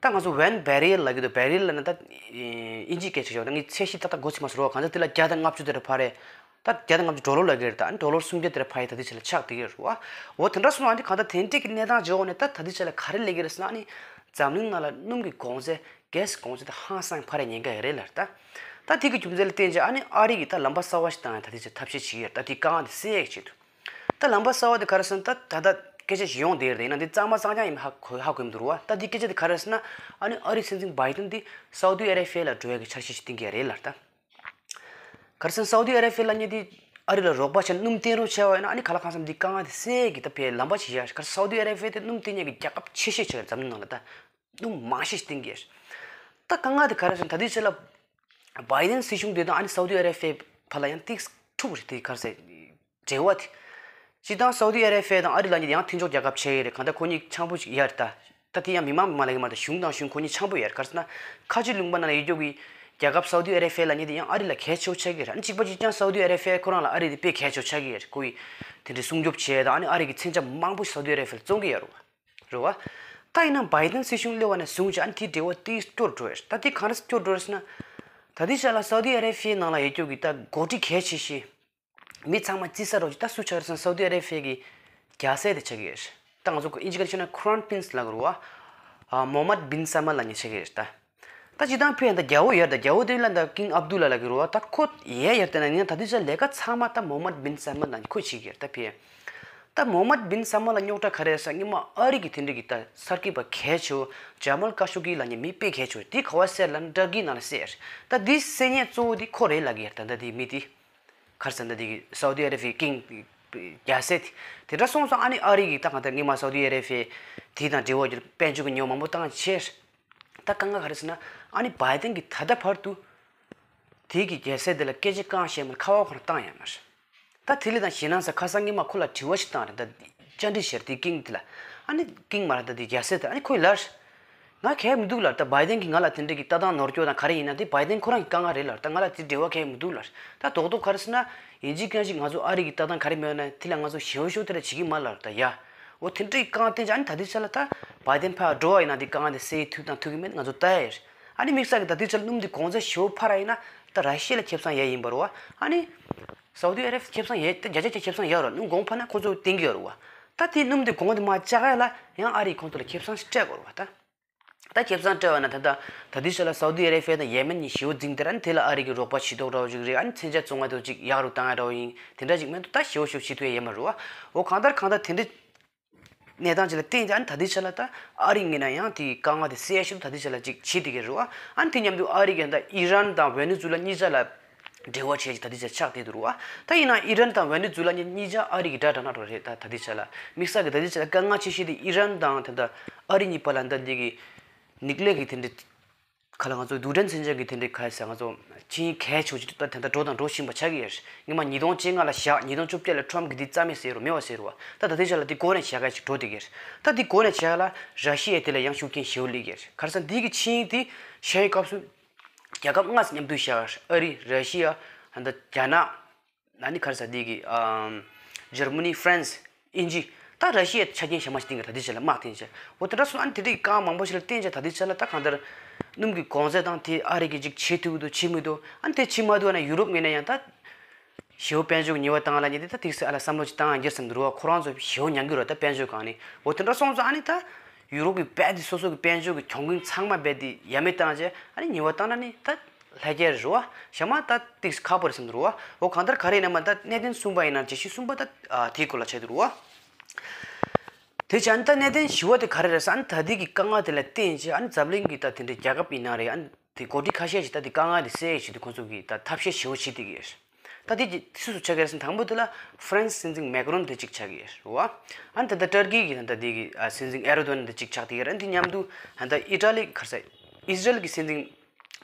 ད་ང་ཚོ་ཝན་བེ་རི་ཡལ་ལབ་ཀྱི་འདུག་བེ་རི་ཡལ་ལབ་ན་ད་དབྱིན་ཇིའི་སྐད་ཆ་ཞིག་ཡོད། ད་ངས་ཚད་གཞི་ཏག་ཏག་མགོ་ཚོད་མ་སོང་རོགས། གང་ལྟར་དེ་ལ་བརྒྱ་དང་ལྔ་བཅུ་དེ་འདྲ་འཕར་རེད། ད་བརྒྱ་དང་ལྔ་བཅུ་ཌོ་ལར་ལབ་ཀྱི་རེད། ད་ཨ་ནི་ཌོ་ལར་སུམ་བརྒྱ་དེ་འདྲ་འཕར་ཡ་ད་ལྟའི་ཆ་ལ་ཆགས་བསྡད་ཀྱི་ཡོད་རེད་བ། འོ་དེ་འདྲ་སོང་ན་ཨ་ནི་གང་ལྟར་དེ་འདྲ་གི་གནས་སྟངས་བྱེད་འོག་ནས་ད་ད་ལྟའི་ཆ་ལ་ག་རེ་སླེབས་ཀྱི་རེད་ཟེར་ན་ཨ་ནི་འཛམ་གླིང་ནང་ལ་སྣུམ་གྱི་གོང་ཚད་གྷེ་སི་གོང་ཚད་དེ་ཧང་སང་འཕར་ཡ་ཉེན་ཁ་ཡོད་རེད་ལབ། ད་ད་དེ་གི་རྒྱུ་མཚན་ལ་བརྟེན་བྱས་ཨ་ནི་ཨ་རི་གིས་ད་ལམ་པ་གསར་བ་ཞིག་བཏང་ཡ་ད་ལྟའི་ཆ་ཐབས་ཤེས་བྱེད་ཀྱི་ཡོད་རེད། ད་དེ་དཀའ་ངལ་དེ་སེལ་ཡ་གི་ཆེད་དུ། ད་ལམ་པ་གསར་བ་དེ་ག་རེ་ཟེར་ན་ད་ད་ལྟ་སྐད་ཆ་ཞིག་ཡོང་བསྡད་ཡོད་རེད། ཡིན་ན་དེ་གཙང་མ་གཙང་རྐྱང་ཡིན་མིན་ཧ་གོ་ཧ་གོ་མི་འདུག་རེད་བ། ད་དེ་སྐད་ཆ་དེ་ག་རེ་ཟེར་ན་ཨ་ནི་ཨ་རིའི་སྲིད་འཛིན་བྷའི་ཏིན་དེ་སའུ་ཏི་ཨ་རེ་བྷི་ཡ་ལ་འགྲོ་ཡ་གི་འཆར་གཞི་ཞིག་བཏིང་གི་ཡོད་རེད་ལབ། ད་ག་རེ་ཟེར་ན་སའུ་ཏི་ཨ་རེ་བྷི་ཡ་ལབ་མཁན་དེ་ཨ་རི་ལ་རོགས་པ་བྱས་ནས་སྣུམ་བཏོན་རོགས་བྱས་པ་ཡིན་ན་ཨ་ནི་ག་ལ་གང་འཚམ་དེ་དཀའ་ངལ་དེ་སེལ་གི་ད་ཕའི་ལམ་པ་ཞིག་ཡོད་རེད། ག་རེ་སའུ་ཏི་ཨ་རེ་བྷི་ཡ་དེ་སྣུམ་བཏོན་མཁན་གྱི་རྒྱལ་ཁབ་ཆེ་ཤོས་ཅིག་རེད་འཛམ་གླིང་ནང་ལ། ད་སྣུམ་མང་ཤོས་ཤིག་བཏོན་གི་ཡོད་རེད། ད་དཀའ་ངལ་དེ་ག་རེ་ཟེར་ན་ད་ལྟའི་ཆ་ལ་བྷའི་ཏིན་སྲིད་གཞུང་དེ་དང་ཨ་ནི་སའུ་ཏི་ཨ་རེ་བྷི་ཡའི་བར་ལ་ཡང་ཏིག་འཁྲུག་རེད། དེ་ག་རེ་ཟེར། འབྲེལ་བ་དེ། སྤྱིར་བཏང་སའུ་ཏི་ཨ་རེ་བྷི་ཡ་དང་ཨ་རི་ལབ་མཁན་དེ་ཡང་མཐུན་ཕྱོགས་རྒྱལ་ཁབ་ཆགས་ཡོད་རེད། གང་ལྟར་ཁོ་གཉིས་འཆམ་པོ་ཞིག་ཡོད་རེད། ད་ད་དེ་ཡང་མི་མང་མི་མང་ལབ་ཀྱི་མ་རེད། ད་གཞུང་དང་གཞུང་ཁོ་གཉིས་འཆམ་པོ་ཡོད་རེད། ག་རེ་ཟེར་ན་ཁ་ཆེ་ལུང་པ་ནང་ལ་ཡོད་རྒྱུ་གི་རྒྱལ་ཁབ་སའུ་ཏི་ཨ་རེ་བྷི་ཡ་ལབ་མཁན་དེ་ཡང་ཨ་རི་ལ་གལ་ཆེ་བོ་ཆགས་ཀྱི་རེད། ཨ་ནི་གཅིག་པ་གཅིག་རྐྱང་སའུ་ཏི་ཨ་རེ་བྷི་ཡ་ཁོ་རང་ལ་ཨ་རི་དེ་དཔེ་གལ་ཆེ་བོ་ཆགས་ཀྱི་རེད། ཁོ་ཡི་དེ་འདྲའི་སྲུང་སྐྱོབ་བྱས་དང་ཨ་ནི་ཨ་རི་གི་མཚོན་ཆ་མང་པོ་ཞིག་སའུ་ཏི་ཨ་རེ་བྷི་ཡ་ལ་བཙོང་གི་ཡོད་རེད་བ། རེད་བ། ད་ཡིན་ན་བྷའི་ཏིན་སྲིད་གཞུང་སླེབས་པ་ནས་བཟུང་བྱས་ཨ་ནི་དེའི་འབྲེལ་བ་ཏིག་སྐྱོ་འགྲོ་ཡོད་རེད། ད་དེ་གང་ལ་སྐྱོ་འགྲོ་རེད་ཟེར་ན། ད་ལྟའི་ཆ་ལ་སའུ་ཏི་ཨ་རེ་བྷི་ཡའི་ནང་ལ་ཡོད་རྒྱུ་གི་ད་འགོ་ཁྲིད་གལ་ཆེ་ཤོས། མི་ཚང་མ་རྩི་ས་རོགས་ཀྱི་ད་སུ་ཆགས་རེད་ཟེར་ན་སའུ་ཏི་ཨ་རེ་བྷི་ཡ་གི་རྒྱལ་སྲས་དེ་ཆགས་ཀྱི་ཡོད་རེད། ད་ང་ཚོ་ཨིན་ཇི་སྐད་ཆ་ན་Crown Prince ལབ་ཀྱི་རེད་བ། ཨ་མོ་ཧམ་མད་བིན་སལ་མན་ལབ་མཁན་ཆགས་ཀྱི་ཡོད་རེད་ད། ད་སྤྱིར་བཏང་ཕ་གིར་ད་རྒྱལ་པོ་ཡོད་རེད། ད་རྒྱལ་པོ་དེ་ལ་ད་ཀིང་ཨབ་དུ་ལ་ལབ་ཀྱི་རེད་བ། ད་ཁོ་ཡོད་ཡོད་དེ་ན་ཡིན་ན་ད་ལྟའི་ཆ་ལས་ཀ་ཚང་མ་ད་མོ་ཧམ་མད་བིན་སལ་མན་ལབ་མཁན་ཁོས་བྱེད་ཀྱི་ཡོད་རེད་ད་ཕ་གིར། ད་མོ་ཧམ་མད་བིན་སལ་མན་ལ་རྙོག་དྲ་ག་རེ་ཟེར་ན་སྔོན་མ་ཨ་རི་གི་དེ་འདྲ་གི་ད་གསར་འགོད་པ་གལ་ཆེ་བོ་ཇ་མལ་ཀ་ཤོ་ཀི་ལབ་མཁན་མི་དཔེ་གལ་ཆེ་བོ་དེ་ག་པར་བསད་ལབ་ན་ཏུར་ཀི་ནང་ལ་བསད་ཡོད་རེད། ད་དེ་བསད་མཁན་གཙོ་བོ་དེ་ཁོ་རེད་ལབ་ཀྱི་ཡོད་རེད། ད་ད་དེ་མི་དེ། ག་རེ་ཟེར་ན་དེ་གི་སའུ་ཏི་ཨ་རེ་བྷི་ཡའི་ཀིང་རྒྱལ་སྲས་དེ། དེ་འདྲ་སོང་ཙང་ཨ་ནི་ཨ་རི་གི་ད་གང་ལྟར་སྔོན་མ་སའུ་ཏི་ཨ་རེ་བྷི་ཡ་དེ་དང་འབྲེལ་བ་ཡོད་དཔལ་འབྱོར་གྱི་ཉོ་མང་པོ་བཏང་བྱས། ད་དཀའ་ངལ་ག་རེ་ཟེར་ན་ཨ་ནི་བྷའི་ཏིན་གྱིས་ད་ལྟ་བར་དུ་དེ་གི་རྒྱལ་སྲས་དེ་ལ་སྐད་ཆ་གང་བཤད་མིན་ཁ་པར་ཁོ་རང་བཏང་ཡོད་མ་རེད། ད་དེ་ལས་དང་ཞེད་སྣང་ཟེར། ཁ་སང་སྔོན་མ་ཁོ་ལ་དྲི་བ་ཞིག་བཏང་རེད། ད་བཅར་འདྲི་བྱས་རེད། དེ་ཀིང་དེ་ལ། ཨ་ནི་ཀིང་མ་རེད། ད་དེ་རྒྱལ་སྲས་དེ། ཨ་ནི་ཁོས་ལབ། ང་གལ་མི་འདུག་ལབ། ད་བྷའི་ཏིན་གྱིས་ང་ལ་དེ་འདྲ་གི་ལྟ་སྟངས་ནོར་སྐྱོར་དང་ག་རེ་ཡིན་ན་དེ་བྷའི་ཏིན་ཁོ་རང་གི་དཀའ་ངལ་རེད་ལབ། ད་ང་ལ་དེ་འབྲེལ་བ་གལ་མི་འདུག་ལབ། ད་རྡོག་རྡོག་ག་རེ་ཟེར་ན་ཡིན་གཅིག་མིན་གཅིག་ང་ཚོ་ཨ་རི་གི་ལྟ་སྟངས་ག་རེ་མེད་ན་དེ་ལ་ང་ཚོ་ཞེ་པོ་ཞེ་པོ་དེ་འདྲ་བྱེད་ཀྱི་མ་ལབ། ད་ཡ། འོ་དེ་འདྲ་གི་དཀའ་ངལ་བསྟན་ཅིག་ཨ་ནི་ད་དེ་ཆ་ལ་ད་བྷའི་ཏིན་ཕར་འགྲོ་བ་ཡིན་ན་དེ་དཀའ་ངལ་དེ་སེལ་ཐུབ་དང་ཐུབ་ཀྱི་མེད་ང་ཚོ་ལྟ་ཡ་རེད། ཨ་ནི་དམིགས་བསལ་གྱི་ད་དེ་ཆ་ལ་སྣུམ་དེ་གོང་ཚད་ཞེ་པོ་འཕར་བ་ཡིན་ན་ད་ར་ཤི་ཡ་ལ་ཁེ་བཟང་ཡོད་ཡིན་པ་རེད་བ། ཨ་ནི། སའུ་ཏི་ཨ་རེ་བྷི་ཡ་ཁེ་བཟང་ཡོད། ད་བརྒྱ་ཆ་བརྒྱ་ཁེ་བཟང་ཡོད་རེད། སྣུམ་གོང་འཕར་ན་ཁོ་ཚོ་བསྟན་གྱི་ཡོད་རེད་བ། ད་དེ་སྣུམ་དེ་གོང་དེ་མར་བཅག་ཡ་ལ་ཡང་ཨ་རིས་ཁོང་ཚོ་ལ་ཁེ་བཟང་ཞིག་སྤྲད་དགོས་རེད་བ་ད། ད་ཁེ་བཟང་སྤྲད་པ་ན་ད་ད་ད་ལྟའི་ཆ་ལ་སའུ་དི་ཨ་རེ་བྷི་ཡ་དང་ཡེ་མེན་གཉིས་ཞེ་པོ་འཛིང་སྟེ་ར་ནི་དེ་ལ་ཨ་རི་གི་རོགས་པ་བྱེད་མདོག་འདྲ་བོ་ཅིག་རེད། ཨ་ནི་མཚོན་ཆ་བཙོང་ཡ་འདྲ་བོ་ཡིན། དེ་འདྲ་ཅིག་མེད་འདུག་ད་ཞེ་པོ་ཞེ་པོ་བྱེད་ཐུབ་ཡ་ཡོད་མ་རེད་བ། འོ་གང་ལྟར་གང་ལྟར་དེ་འདྲའི་གནས་སྟངས་ཅིག་ལ་བརྟེན་ཅིག་ཨ་ནི་ད་ལྟའི་ཆ་ལ་ད་ཨ་རི་ངོས་ན་ཡང་དེའི་དཀའ་ངལ་དེ་སེལ་ཡ་ཞིག་ད་ལྟའི་ཆ་ལ་ཅིག་བྱེད་བསྡད་ཀྱི་རེད་བ། ཨ་ནི་དེ་མཉམ་དུ་ཨ་རི་གིས་ད་ཨི་རན་དང་ཝེ་ནེ་ཛུ་ལ་གཉིས་ཆ་ལ་འབྲེལ་བ་བྱས་ཅིག་ད་ལྟའི་ཆ་ཆགས་བསྡད་འདུག་རེད་བ། ད་ཡིན་ན་ཨི་རན་དང་ཝེ་ནེ་ཛུ་ལ་གཉིས་ཆ་ཨ་རི་གི་དགྲ་དྲག་ན་འགྲོ་རེད། ད་ད་ལྟའི་ཆ་ལ་དམིགས་བསལ་གྱི་ད་ལྟའི་ཆ་ལ་དཀའ་ངལ་ཆེ་ཤོས་དེ་ཨི་རན་དང་ད་ལྟ་ཨ་རི་གཉིས་བར་ལ་ད་འདི་གི་ནིག་ལེ་གི་དེ་འདྲའི་ག་ལ་ང་ཚོ་རྡུལ་ཕྲན་མཚོན་ཆ་གི་དེ་འདྲའི་ག་ཟེར་ང་ཚོ་ཆིངས་ཡིག་གལ་ཆེ་བ་ཅིག་ད་དེ་འདྲ་འགྲོ་དང་འགྲོ་བཞིན་པ་ཆགས་ཀྱི་ཡོད་རེད། སྔོན་མ་ཉིས་སྟོང་བཅོ་ལྔ་ལ་བཞག་ཉིས་སྟོང་བཅོ་བརྒྱད་ལ་ཁྲོམ་གི་དེ་རྩ་མེད་བཟོས་རུ་མེད་པ་བཟོས་རུ་བ། ད་ད་ལྟའི་ཆ་ལ་དེ་འགོ་ནས་བྱ་དགའ་ཞིག་འགྲོ་བསྡད་ཀྱི་རེད། ད་དེ་འགོ་ནས་བྱ་ལ་ར་ཤི་ཡ་དེ་ལ་ཡང་ཤུགས་རྐྱེན་ཞེ་པོ་སླེབས་ཀྱི་རེད། ག་རེ་ཟེར་ན་འདི་གི་ཆིངས་ཡིག་དེ་བཞག་ཡའི་སྐབས་སུ་རྒྱལ་ཁབ་ལྔ་ཙམ་མཉམ་དུ་བཞག་ཨ་རི། ར་ཤི་ཡ། ད་རྒྱ་ནག་ཨ་ནི་ག་རེ་ཟེར་འདི་གི་ཨམ། འཇར་མ་ནི། ཧྥ་རན་སི། དབྱིན་ཇི། ད་ར་ཤི་ཡའི་ཆ་རྐྱེན་གཞན་མ་ཞིག་བསྟན་གི་ད་ལྟའི་ཆ་ལ་དམག་འཐེན་བྱས། འོ་དེ་འདྲ་སོང་ཨ་ནི་དེ་འདྲའི་དཀའ་ངལ་མང་པོ་ཞིག་ལ་བརྟེན་བྱས་ད་ལྟའི་ཆ་ལ་ད་གང་ལྟར་སྣུམ་གྱི་གོང་ཚད་དང་དེ་ཨ་རི་གིས་ཅིག་བྱེད་ཐུབ་ཀྱི་འདུག་བྱེད་མི་འདུག་ཨ་ནི་དེ་བྱེད་མ་ཐུབ་ཨ་ན་ཡུ་རོབ་ངོས་ནས་ཡང་ད་ཞེ་པོ་དཔལ་འབྱོར་གྱི་ཉེས་པ་བཏང་ལ་ཉེ་དེ་ད་ཏིག་ཙམ་ཨ་ལ་བསམ་བློ་ཅིག་བཏང་ཡ་འགྱུར་བསམ་འདུག་རུ་བ། ཁོ་རང་ཚོ་ཞེ་པོ་མྱང་གི་རུ་བ་ད་དཔལ་འབྱོར་སྒང་ནས། འོ་དེ་འདྲ་སོང་ཙང་ཨ་ནི་ད་ཡུ་རོབ་ཀྱི་རྦད་དེ་སོ་སོ་གི་དཔལ་འབྱོར་གྱི་གྱོང་གུན་ཚང་མ་རྦད་དེ་ཡ་མེད་བཏང་བྱས་ཨ་ནི་ཉེས་པ་བཏང་ན་ནི་ད་ལྷ་རྒྱལ་རུ་བ་ཞག་མ་ད་ཏིག་ཙམ་ཁག་པོ་རེད་བསམ་འདུག་རུ་བ། འོ་གང་ལྟར་ག་རེ་ཡིན་ན་མ་ད་གནད་དོན་གསུམ་པ་ཡིན་ན་བརྗོད་གཞི་གསུམ་པ་ད་ཨ་དེའི་སྐོར་ལ་ཆགས་འདུག་རུ་བ། དེ་བྱས་ཨ་ནི་ད་གནད་དོན་བཞི་བ་དེ་ག་རེ་རེད་ཟེར་ཨ་ནི་ད་ལྟའི་གི་དཀའ་ངལ་དེ་ལ་བརྟེན་བྱས་ཨ་ནི་འཛམ་གླིང་གི་ད་དེ་འདྲའི་རྒྱལ་ཁབ་ཡིན་ན་རེད། ཨ་ནི་དེ་འགོ་ཁྲིད་ཁ་ཤས་ཤིག་ད་དེ་དཀའ་ངལ་དེ་སེལ་ཡས་ཆེད་དུ་ཁོང་ཚོ་གིས་ད་ཐབས་ཤེས་ཞེ་པོ་བྱེད་བསྡད་ཀྱི་ཡོད། ད་དེ་གི་སུ་སུ་ཆགས་ཀྱི་རེད་ཟེར་ན་དང་པོ་དེ་ལ་ཧྥ་རན་སི་སྲིད་འཛིན་མེག་རོན་དེ་གཅིག་ཆགས་ཀྱི་ཡོད་རེད་བ། ཨ་ནི་ད་ལྟ་ཏར་ཀི་གི་ད་ལྟ་དེ་གི་ཨ་སྲིད་འཛིན་ཨེར་རྡོ་གྷན་དེ་གཅིག་ཆགས་བསྡད་ཀྱི་རེད། ཨ་ནི་དེ་མཉམ་དུ་ད་ལྟ་ཨི་ཊ་ལི་ག་རེ་ཟེར་ཨི་ཟི་རལ་གི་སྲིད་འཛིན་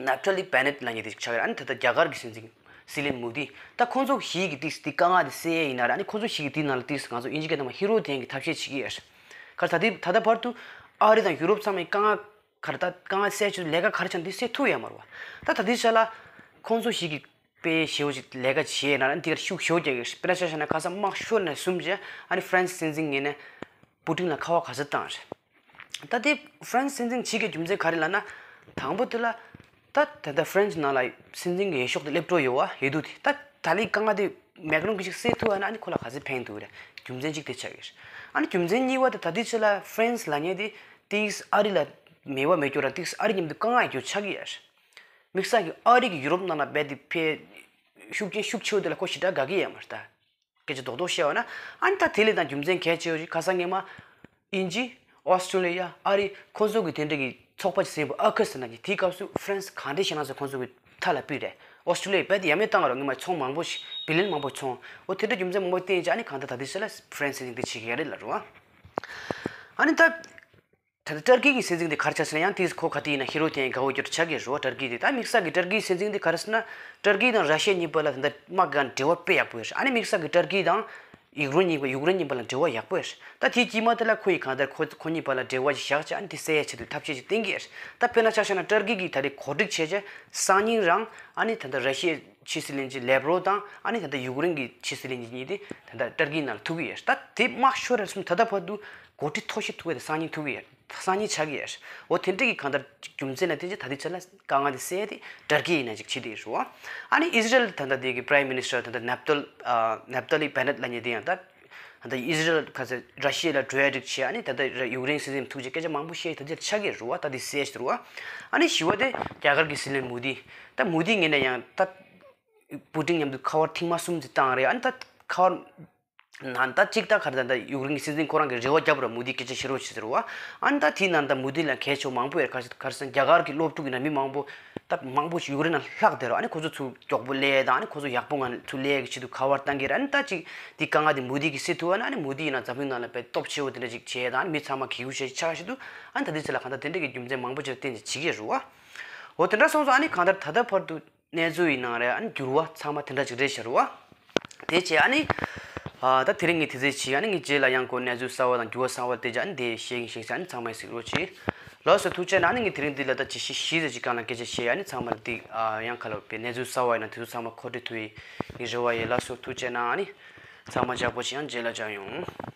ནབ་ཐ་ལི་བེ་ནེད་ལབ་མཁན་དེ་གཅིག་ཆགས་ཀྱི་རེད། ཨ་ནི་ད་ལྟ་རྒྱ་གར་གི་སྲིད་འཛིན་སི་ལེན་མོ་དི། ད་ཁོང་ཚོ་བཞི་གི་ཏིག་ཙམ་དེ་དཀའ་ངལ་དེ་སེལ་ཡས་ཡིན་ན་རེད། ཨ་ནི་ཁོང་ཚོ་བཞི་གི་དེ་ནང་ལ་ཏིག་ཙམ་ང་ཚོ་དབྱིན་ཇི་སྐད་ཐོག་མ་ཧི་རོ་དེ་གི་ཐབས་ཤེས་བྱེད་ཀྱི་ཡོད་རེད། ག་རེ་ད་ལྟའི་ད་ལྟ་བར་དུ་ཨ་རི་དང་ཡུ་རོབ་ཚང་མའི་དཀའ་ངལ་ག་རེ་ད་དཀའ་ངལ་སེལ་ཆེད་ལས་ཀ་ག་རེ་བྱས་ན་དེ་སེལ་ཐུབ་ཡོད་མ་རེད་བ། ད་ད་ལྟའི་ཆ་ལ་ཁོང་ཚོ་ཞིག་གིས་དཔེ་ཞེ་པོ་ཅིག་ལས་ཀ་བྱས་ན་འདི་གར་ཤུགས་ཞེ་པོ་རྒྱག་གི་རེད། དཔེར་ན་ཆ་བཞག་ན་ཁ་སང་དམག་ཤོར་ནས་བཟུང་བྱས་ཨ་ནི་ཧྥ་རན་སི་སྲིད་འཛིན་ངོས་ནས་པུ་ཏིན་ལ་ཁ་པར་ག་ཚོད་བཏང་རེད། ད་དེ་ཧྥ་རན་སི་སྲིད་འཛིན་བྱེད་དགོས་རྒྱུ་མཚན་ག་རེ་ལབ་ན། དང་པོ་དེ་ལ་ད་ད་ལྟ་ཧྥ་རན་སི་ནང་ལ་སྲིད་འཛིན་གྱི་འོས་ཤོག་དེ་སླེབས་འགྲོ་ཡོད་བ་ཡོད་དུས་དེ་ད་ད་ལོའི་དཀའ་ངལ་དེ་མེག་རོན་གྱིས་ཅིག་སེལ་ཐུབ་པ་ན་ཨ་ནི་ཁོ་ལ་ག་ཚོད་ཕན་ཐོགས་རེད། རྒྱུ་མཚན་གཅིག་དེ་ཆགས་ཀྱི་རེད། ཨ་ནི་རྒྱུ་མཚན་གཉིས་པ་དེ་ད་ལྟའི་ཆ་ལ་ཧྥ་རན་སི་ལབ་མཁན་དེ་ཏིག་ཙམ་ཨ་རི་ལ་མོས་པ་མེད་རྒྱུ་ར་ཏིག་ཙམ་ཨ་རི་མཉམ་དུ་དཀའ་ངལ་ཡོད་རྒྱུ་ཆགས་ཀྱི་ཡོད་རེད། དམིགས་བསལ་གྱི་ཨ་རི་གི་ཡུ་རོབ་ནང་ལ་རྦད་དེ་ཕེ་ཤུགས་རྐྱེན་ཤུགས་ཆེ་བོ་དེ་ལ་ཁོ་ཞེ་དྲག་དགའ་གི་ཡོད་མ་རེད་ད། སྐད་ཆ་རྡོག་རྡོག་བཤད་པ་ན་ཨ་ནི་ད་དེ་ལས་ད་རྒྱུ་མཚན་གལ་ཆེ་བ་ཞིག་ཁ་སང་སྔོན་མ་དབྱིན་ཇི། ཨོ་སི་ཀྲོ་ལི་ཡ། ཨ་རི་ཁོང་ཚོ་གི་དེ་འདྲ་གི་ཚོགས་པ་ཞིག་ཟིན་པ་ཨ་ཁུ་ཟེར་ན་གི་དེའི་སྐབས་སུ་ཧྥ་རན་སི་གང་འདྲ་བྱས་ན་ཟེར་ཁོང་ཚོ་གི་མཐའ་ལ་ཕུད་རེད། ཨོ་སི་ཀྲོ་ལི་ཡ་རྦད་དེ་ཡ་མེད་བཏང་རོགས་སྔོན་མ་ཚོང་མང་པོ་ཞིག་བི་ལི་ཡན་མང་པོ་ཚོང་འོ་དེ་འདྲ་རྒྱུ་མཚན་མང་པོ་བསྟན་ཅིག་ཨ་ནི་གང་ལྟར་ད་ལྟའི་ཆ་ལ་ཧྥ་རན་སི་ནས་འདི་བྱེད་ཀྱི་ཡ་རེད་ལབ་རེད་བ། ཨ་ནི་ད། ད་ལྟ་ཏར་ཀི་གི་སྲིད་འཛིན་དེ་ག་རེ་ཆགས་ཟེར་ན་ཡང་ཏིག་ཙམ་ཁོ་ག་དུས་ཡིན་ན་ཧི་རོ་དེ་ཡང་དགའ་བོ་གྱུར་ཆགས་ཀྱི་རེད་བ། ཏར་ཀི་དེ་ད་དམིགས་བསལ་གྱི་ཏར་ཀིའི་སྲིད་འཛིན་དེ་ག་རེ་ཟེར་ན་ཏར་ཀི་དང་ར་ཤི་ཡ་གཉིས་བར་ལ་ད་ལྟ་དམག་སྒང་འབྲེལ་བ་དཔེ་ཡག་པོ་ཡོད་རེད། ཨ་ནི་དམིགས་བསལ་གྱི་ཏར་ཀི་དང་ཡུཀ་རེན་གཉིས་པ་ཡུཀ་རེན་གཉིས་བར་ལ་འབྲེལ་བ་ཡག་པོ་ཡོད་རེད། ད་དེའི་དཀྱིལ་མ་དེ་ལ་ཁོ་ཡིས་གང་ལྟར་ཁོ་ཁོ་གཉིས་བར་ལ་འབྲེལ་བ་ཞིག་བཞག་བྱས་ཨ་ནི་དེ་སེལ་ཡའི་ཆེད་དུ་ཐབས་ཤེས་ཅིག་བསྟན་གྱི་ཡོད་རེད། ད་དཔེར་ན་ཆ་བཞག་ན་ཏར་ཀི་གིས་ད་རེས་གོ་སྒྲིག་བྱས་བྱས་སང་ཉིན་རང་ཨ་ནི་ད་ལྟ་ར་ཤི་ཡའི་ཕྱི་སྲིད་བློན་ཆེན་ལེབ་རོབ་དང་ཨ་ནི་ད་ལྟ་ཡུཀ་རེན་གྱི་ཕྱི་སྲིད་བློན་ཆེན་གཉིས་དེ་ད་ལྟ་ཏར་ཀིའི་ནང་ལ་ཐུག་གི་ཡོད་རེད། ད་དེ་དམག་ཤོར་རེད་སོང་ད་ལྟ་བར་དུ་འགོ་ཁྲིད་མཐོ་ཤོས་ཐུག་ཡས་དེ་སང་ཉིན་ཐུག་གི་ཡས་སང་ཉིན་ཆགས་ཀྱི་ཡས། འོ་དེ་འདྲ་གི་གང་ལྟར་རྒྱུ་མཚན་ལ་བརྟེན་ཅིག་ད་ལྟའི་ཆ་ལ་དཀའ་ངལ་དེ་སེལ་ཏེ་ཏར་ཀི་ཡིན་ན་ཅིག་བྱེད་དེ་རུ། ཨ་ནི་ཨི་ཟི་རེལ་ད་ལྟ་དེ་གི་Prime Minister ད་ལྟ་ནབ་ཏོལ་ཨ་ནབ་ཏོ་ལི་བེ་ནེད་ལབ་མཁན་དེ་ཡང་ད་ད་ལྟ་ཨི་ཟི་རེལ་ཁ་ཚེ་ར་ཤི་ཡ་ལ་འགྲོ་ཡ་རིགས་བྱས། ཨ་ནི་ད་ལྟ་ཡུཀ་རེན་སྲིད་འཛིན་ཐུག་ཅིག་སྐད་ཆ་མང་པོ་བཤད་ད་ལྟ་ཆགས་ཀྱི་རུ་བ། ད་དེ་སེལ་ཞིག་རུ་བ། ཨ་ནི་བཞི་བ་དེ་རྒྱ་གར་གི་སྲིད་བློན་མོ་དི། ད་མོ་དི་ངོས་ནས་ཡང་ད་པུ་ཏིན་མཉམ་དུ་ཁ་པར་ཐེངས་མ་གསུམ་ཙམ་བཏང་རེད། ཨ་ནི་ད་ཁ་པར་ནང་ད་གཅིག་ད་ག་རེ་ད་ད་ཡུཀ་རེན་གྱི་སྲིད་འཛིན་ཁོ་རང་གི་རེ་བ་བརྒྱབ་ར་མོ་དི་སྐད་ཆ་བཤད་རོགས་བྱེད་ཟེར་བ། ཨ་ནི་ད་དེའི་ནང་ད་མོ་དི་ལ་གལ་ཆེ་བ་མང་པོ་ཡོད་ག་རེ་ཟེར་ན་རྒྱ་གར་གྱི་སློབ་ཕྲུག་གི་ནང་མི་མང་པོ་ད་མང་པོ་ཞིག་ཡུཀ་རེན་ནང་ལྷག་བསྡད་ར། ཨ་ནི་ཁོ་ཚོ་ཚུར་མགྱོགས་པོ་སླེབས་དང་ཨ་ནི་ཁོ་ཚོ་ཡག་པོ་ངང་ཚུར་སླེབས་ཀྱི་ཆེད་དུ་ཁ་པར་བཏང་གི་ར། ཨ་ནི་ད་ཅིག་དེ་དཀའ་ངལ་དེ་མོ་དི་གིས་སེལ་ཐུབ་ཨ་ནི་མོ་དི་ཡིན་ན་འཛམ་གླིང་ནང་ལ་དཔེ་སྟོབས་ཆེ་བོ་དེ་འདྲ་ཅིག་བྱས་དང་ཨ་ནི་མི་ཚང་མ་གི་གུ་ཞེ་ཆགས་ཆེད་དུ་ཨ་ནི་ད་དེ་ཚོ་ལ་གང་ལྟར་དེ་འདྲ་གི་རྒྱུ་མཚན་མང་པོ་ཅིག་ལ་བརྟེན་ནས་བྱེད་ཀྱི་རུ་བ། འོ་དེ་འདྲ་སོང་ཙང་ཨ་ནི་གང་ལྟར་ད་ལྟ་བར་དུ་གནས་ཚུལ་ཡིན་ནའང་རེད། ཨ་ནི་འགྱུར་བ་ཚང་མ་དེ་འདྲ་ཅིག་རེད་ཤག་རུ་བ། དེ་བྱས་ཨ་ནི། ཨ་ད་དེ་རིང་གི་དེ་ཚོ་བྱས་ཨ་ནི་ངས་རྗེས་ལ་ཡང་ཁོ་གནས་ཚུལ་གསར་བ་དང་འགྱུར་བ་གསར་བ་དེ་བྱས་ཨ་ནི་དེ་བཤད་གིན་བཤད་ཨ་ནི་ཚང་མས་གཟིགས་རོགས་གྱིས། ལགས་སོ་ཐུགས་རྗེ་གནང་། ཨ་ནི་ངས་དེ་རིང་འདི་ལ་ད་ཅི་ཞིག་བཞི་ཙམ་ཅིག་སྒང་ལ་སྐད་ཆ་བཤད་ཨ་ནི་ཚང་མ་ལ་དེ་ཨ་ཡང་ཁ་ལོ་པའི་གནས་ཚུལ་གསར་བ་ཡིན་ན་དེ་ཚོ་ཚང་མ་མཁོ་སྤྲོད་ཐུབ་ཡིན་ངའི་རེ་བ་ཡིན། ལགས་སོ་ཐུགས་རྗེ་གནང་། ཨ་ནི་ཚང་མ་མཇལ་པོ་བྱེད་ཡང་རྗེས་ལ་མཇལ་ཡོང་།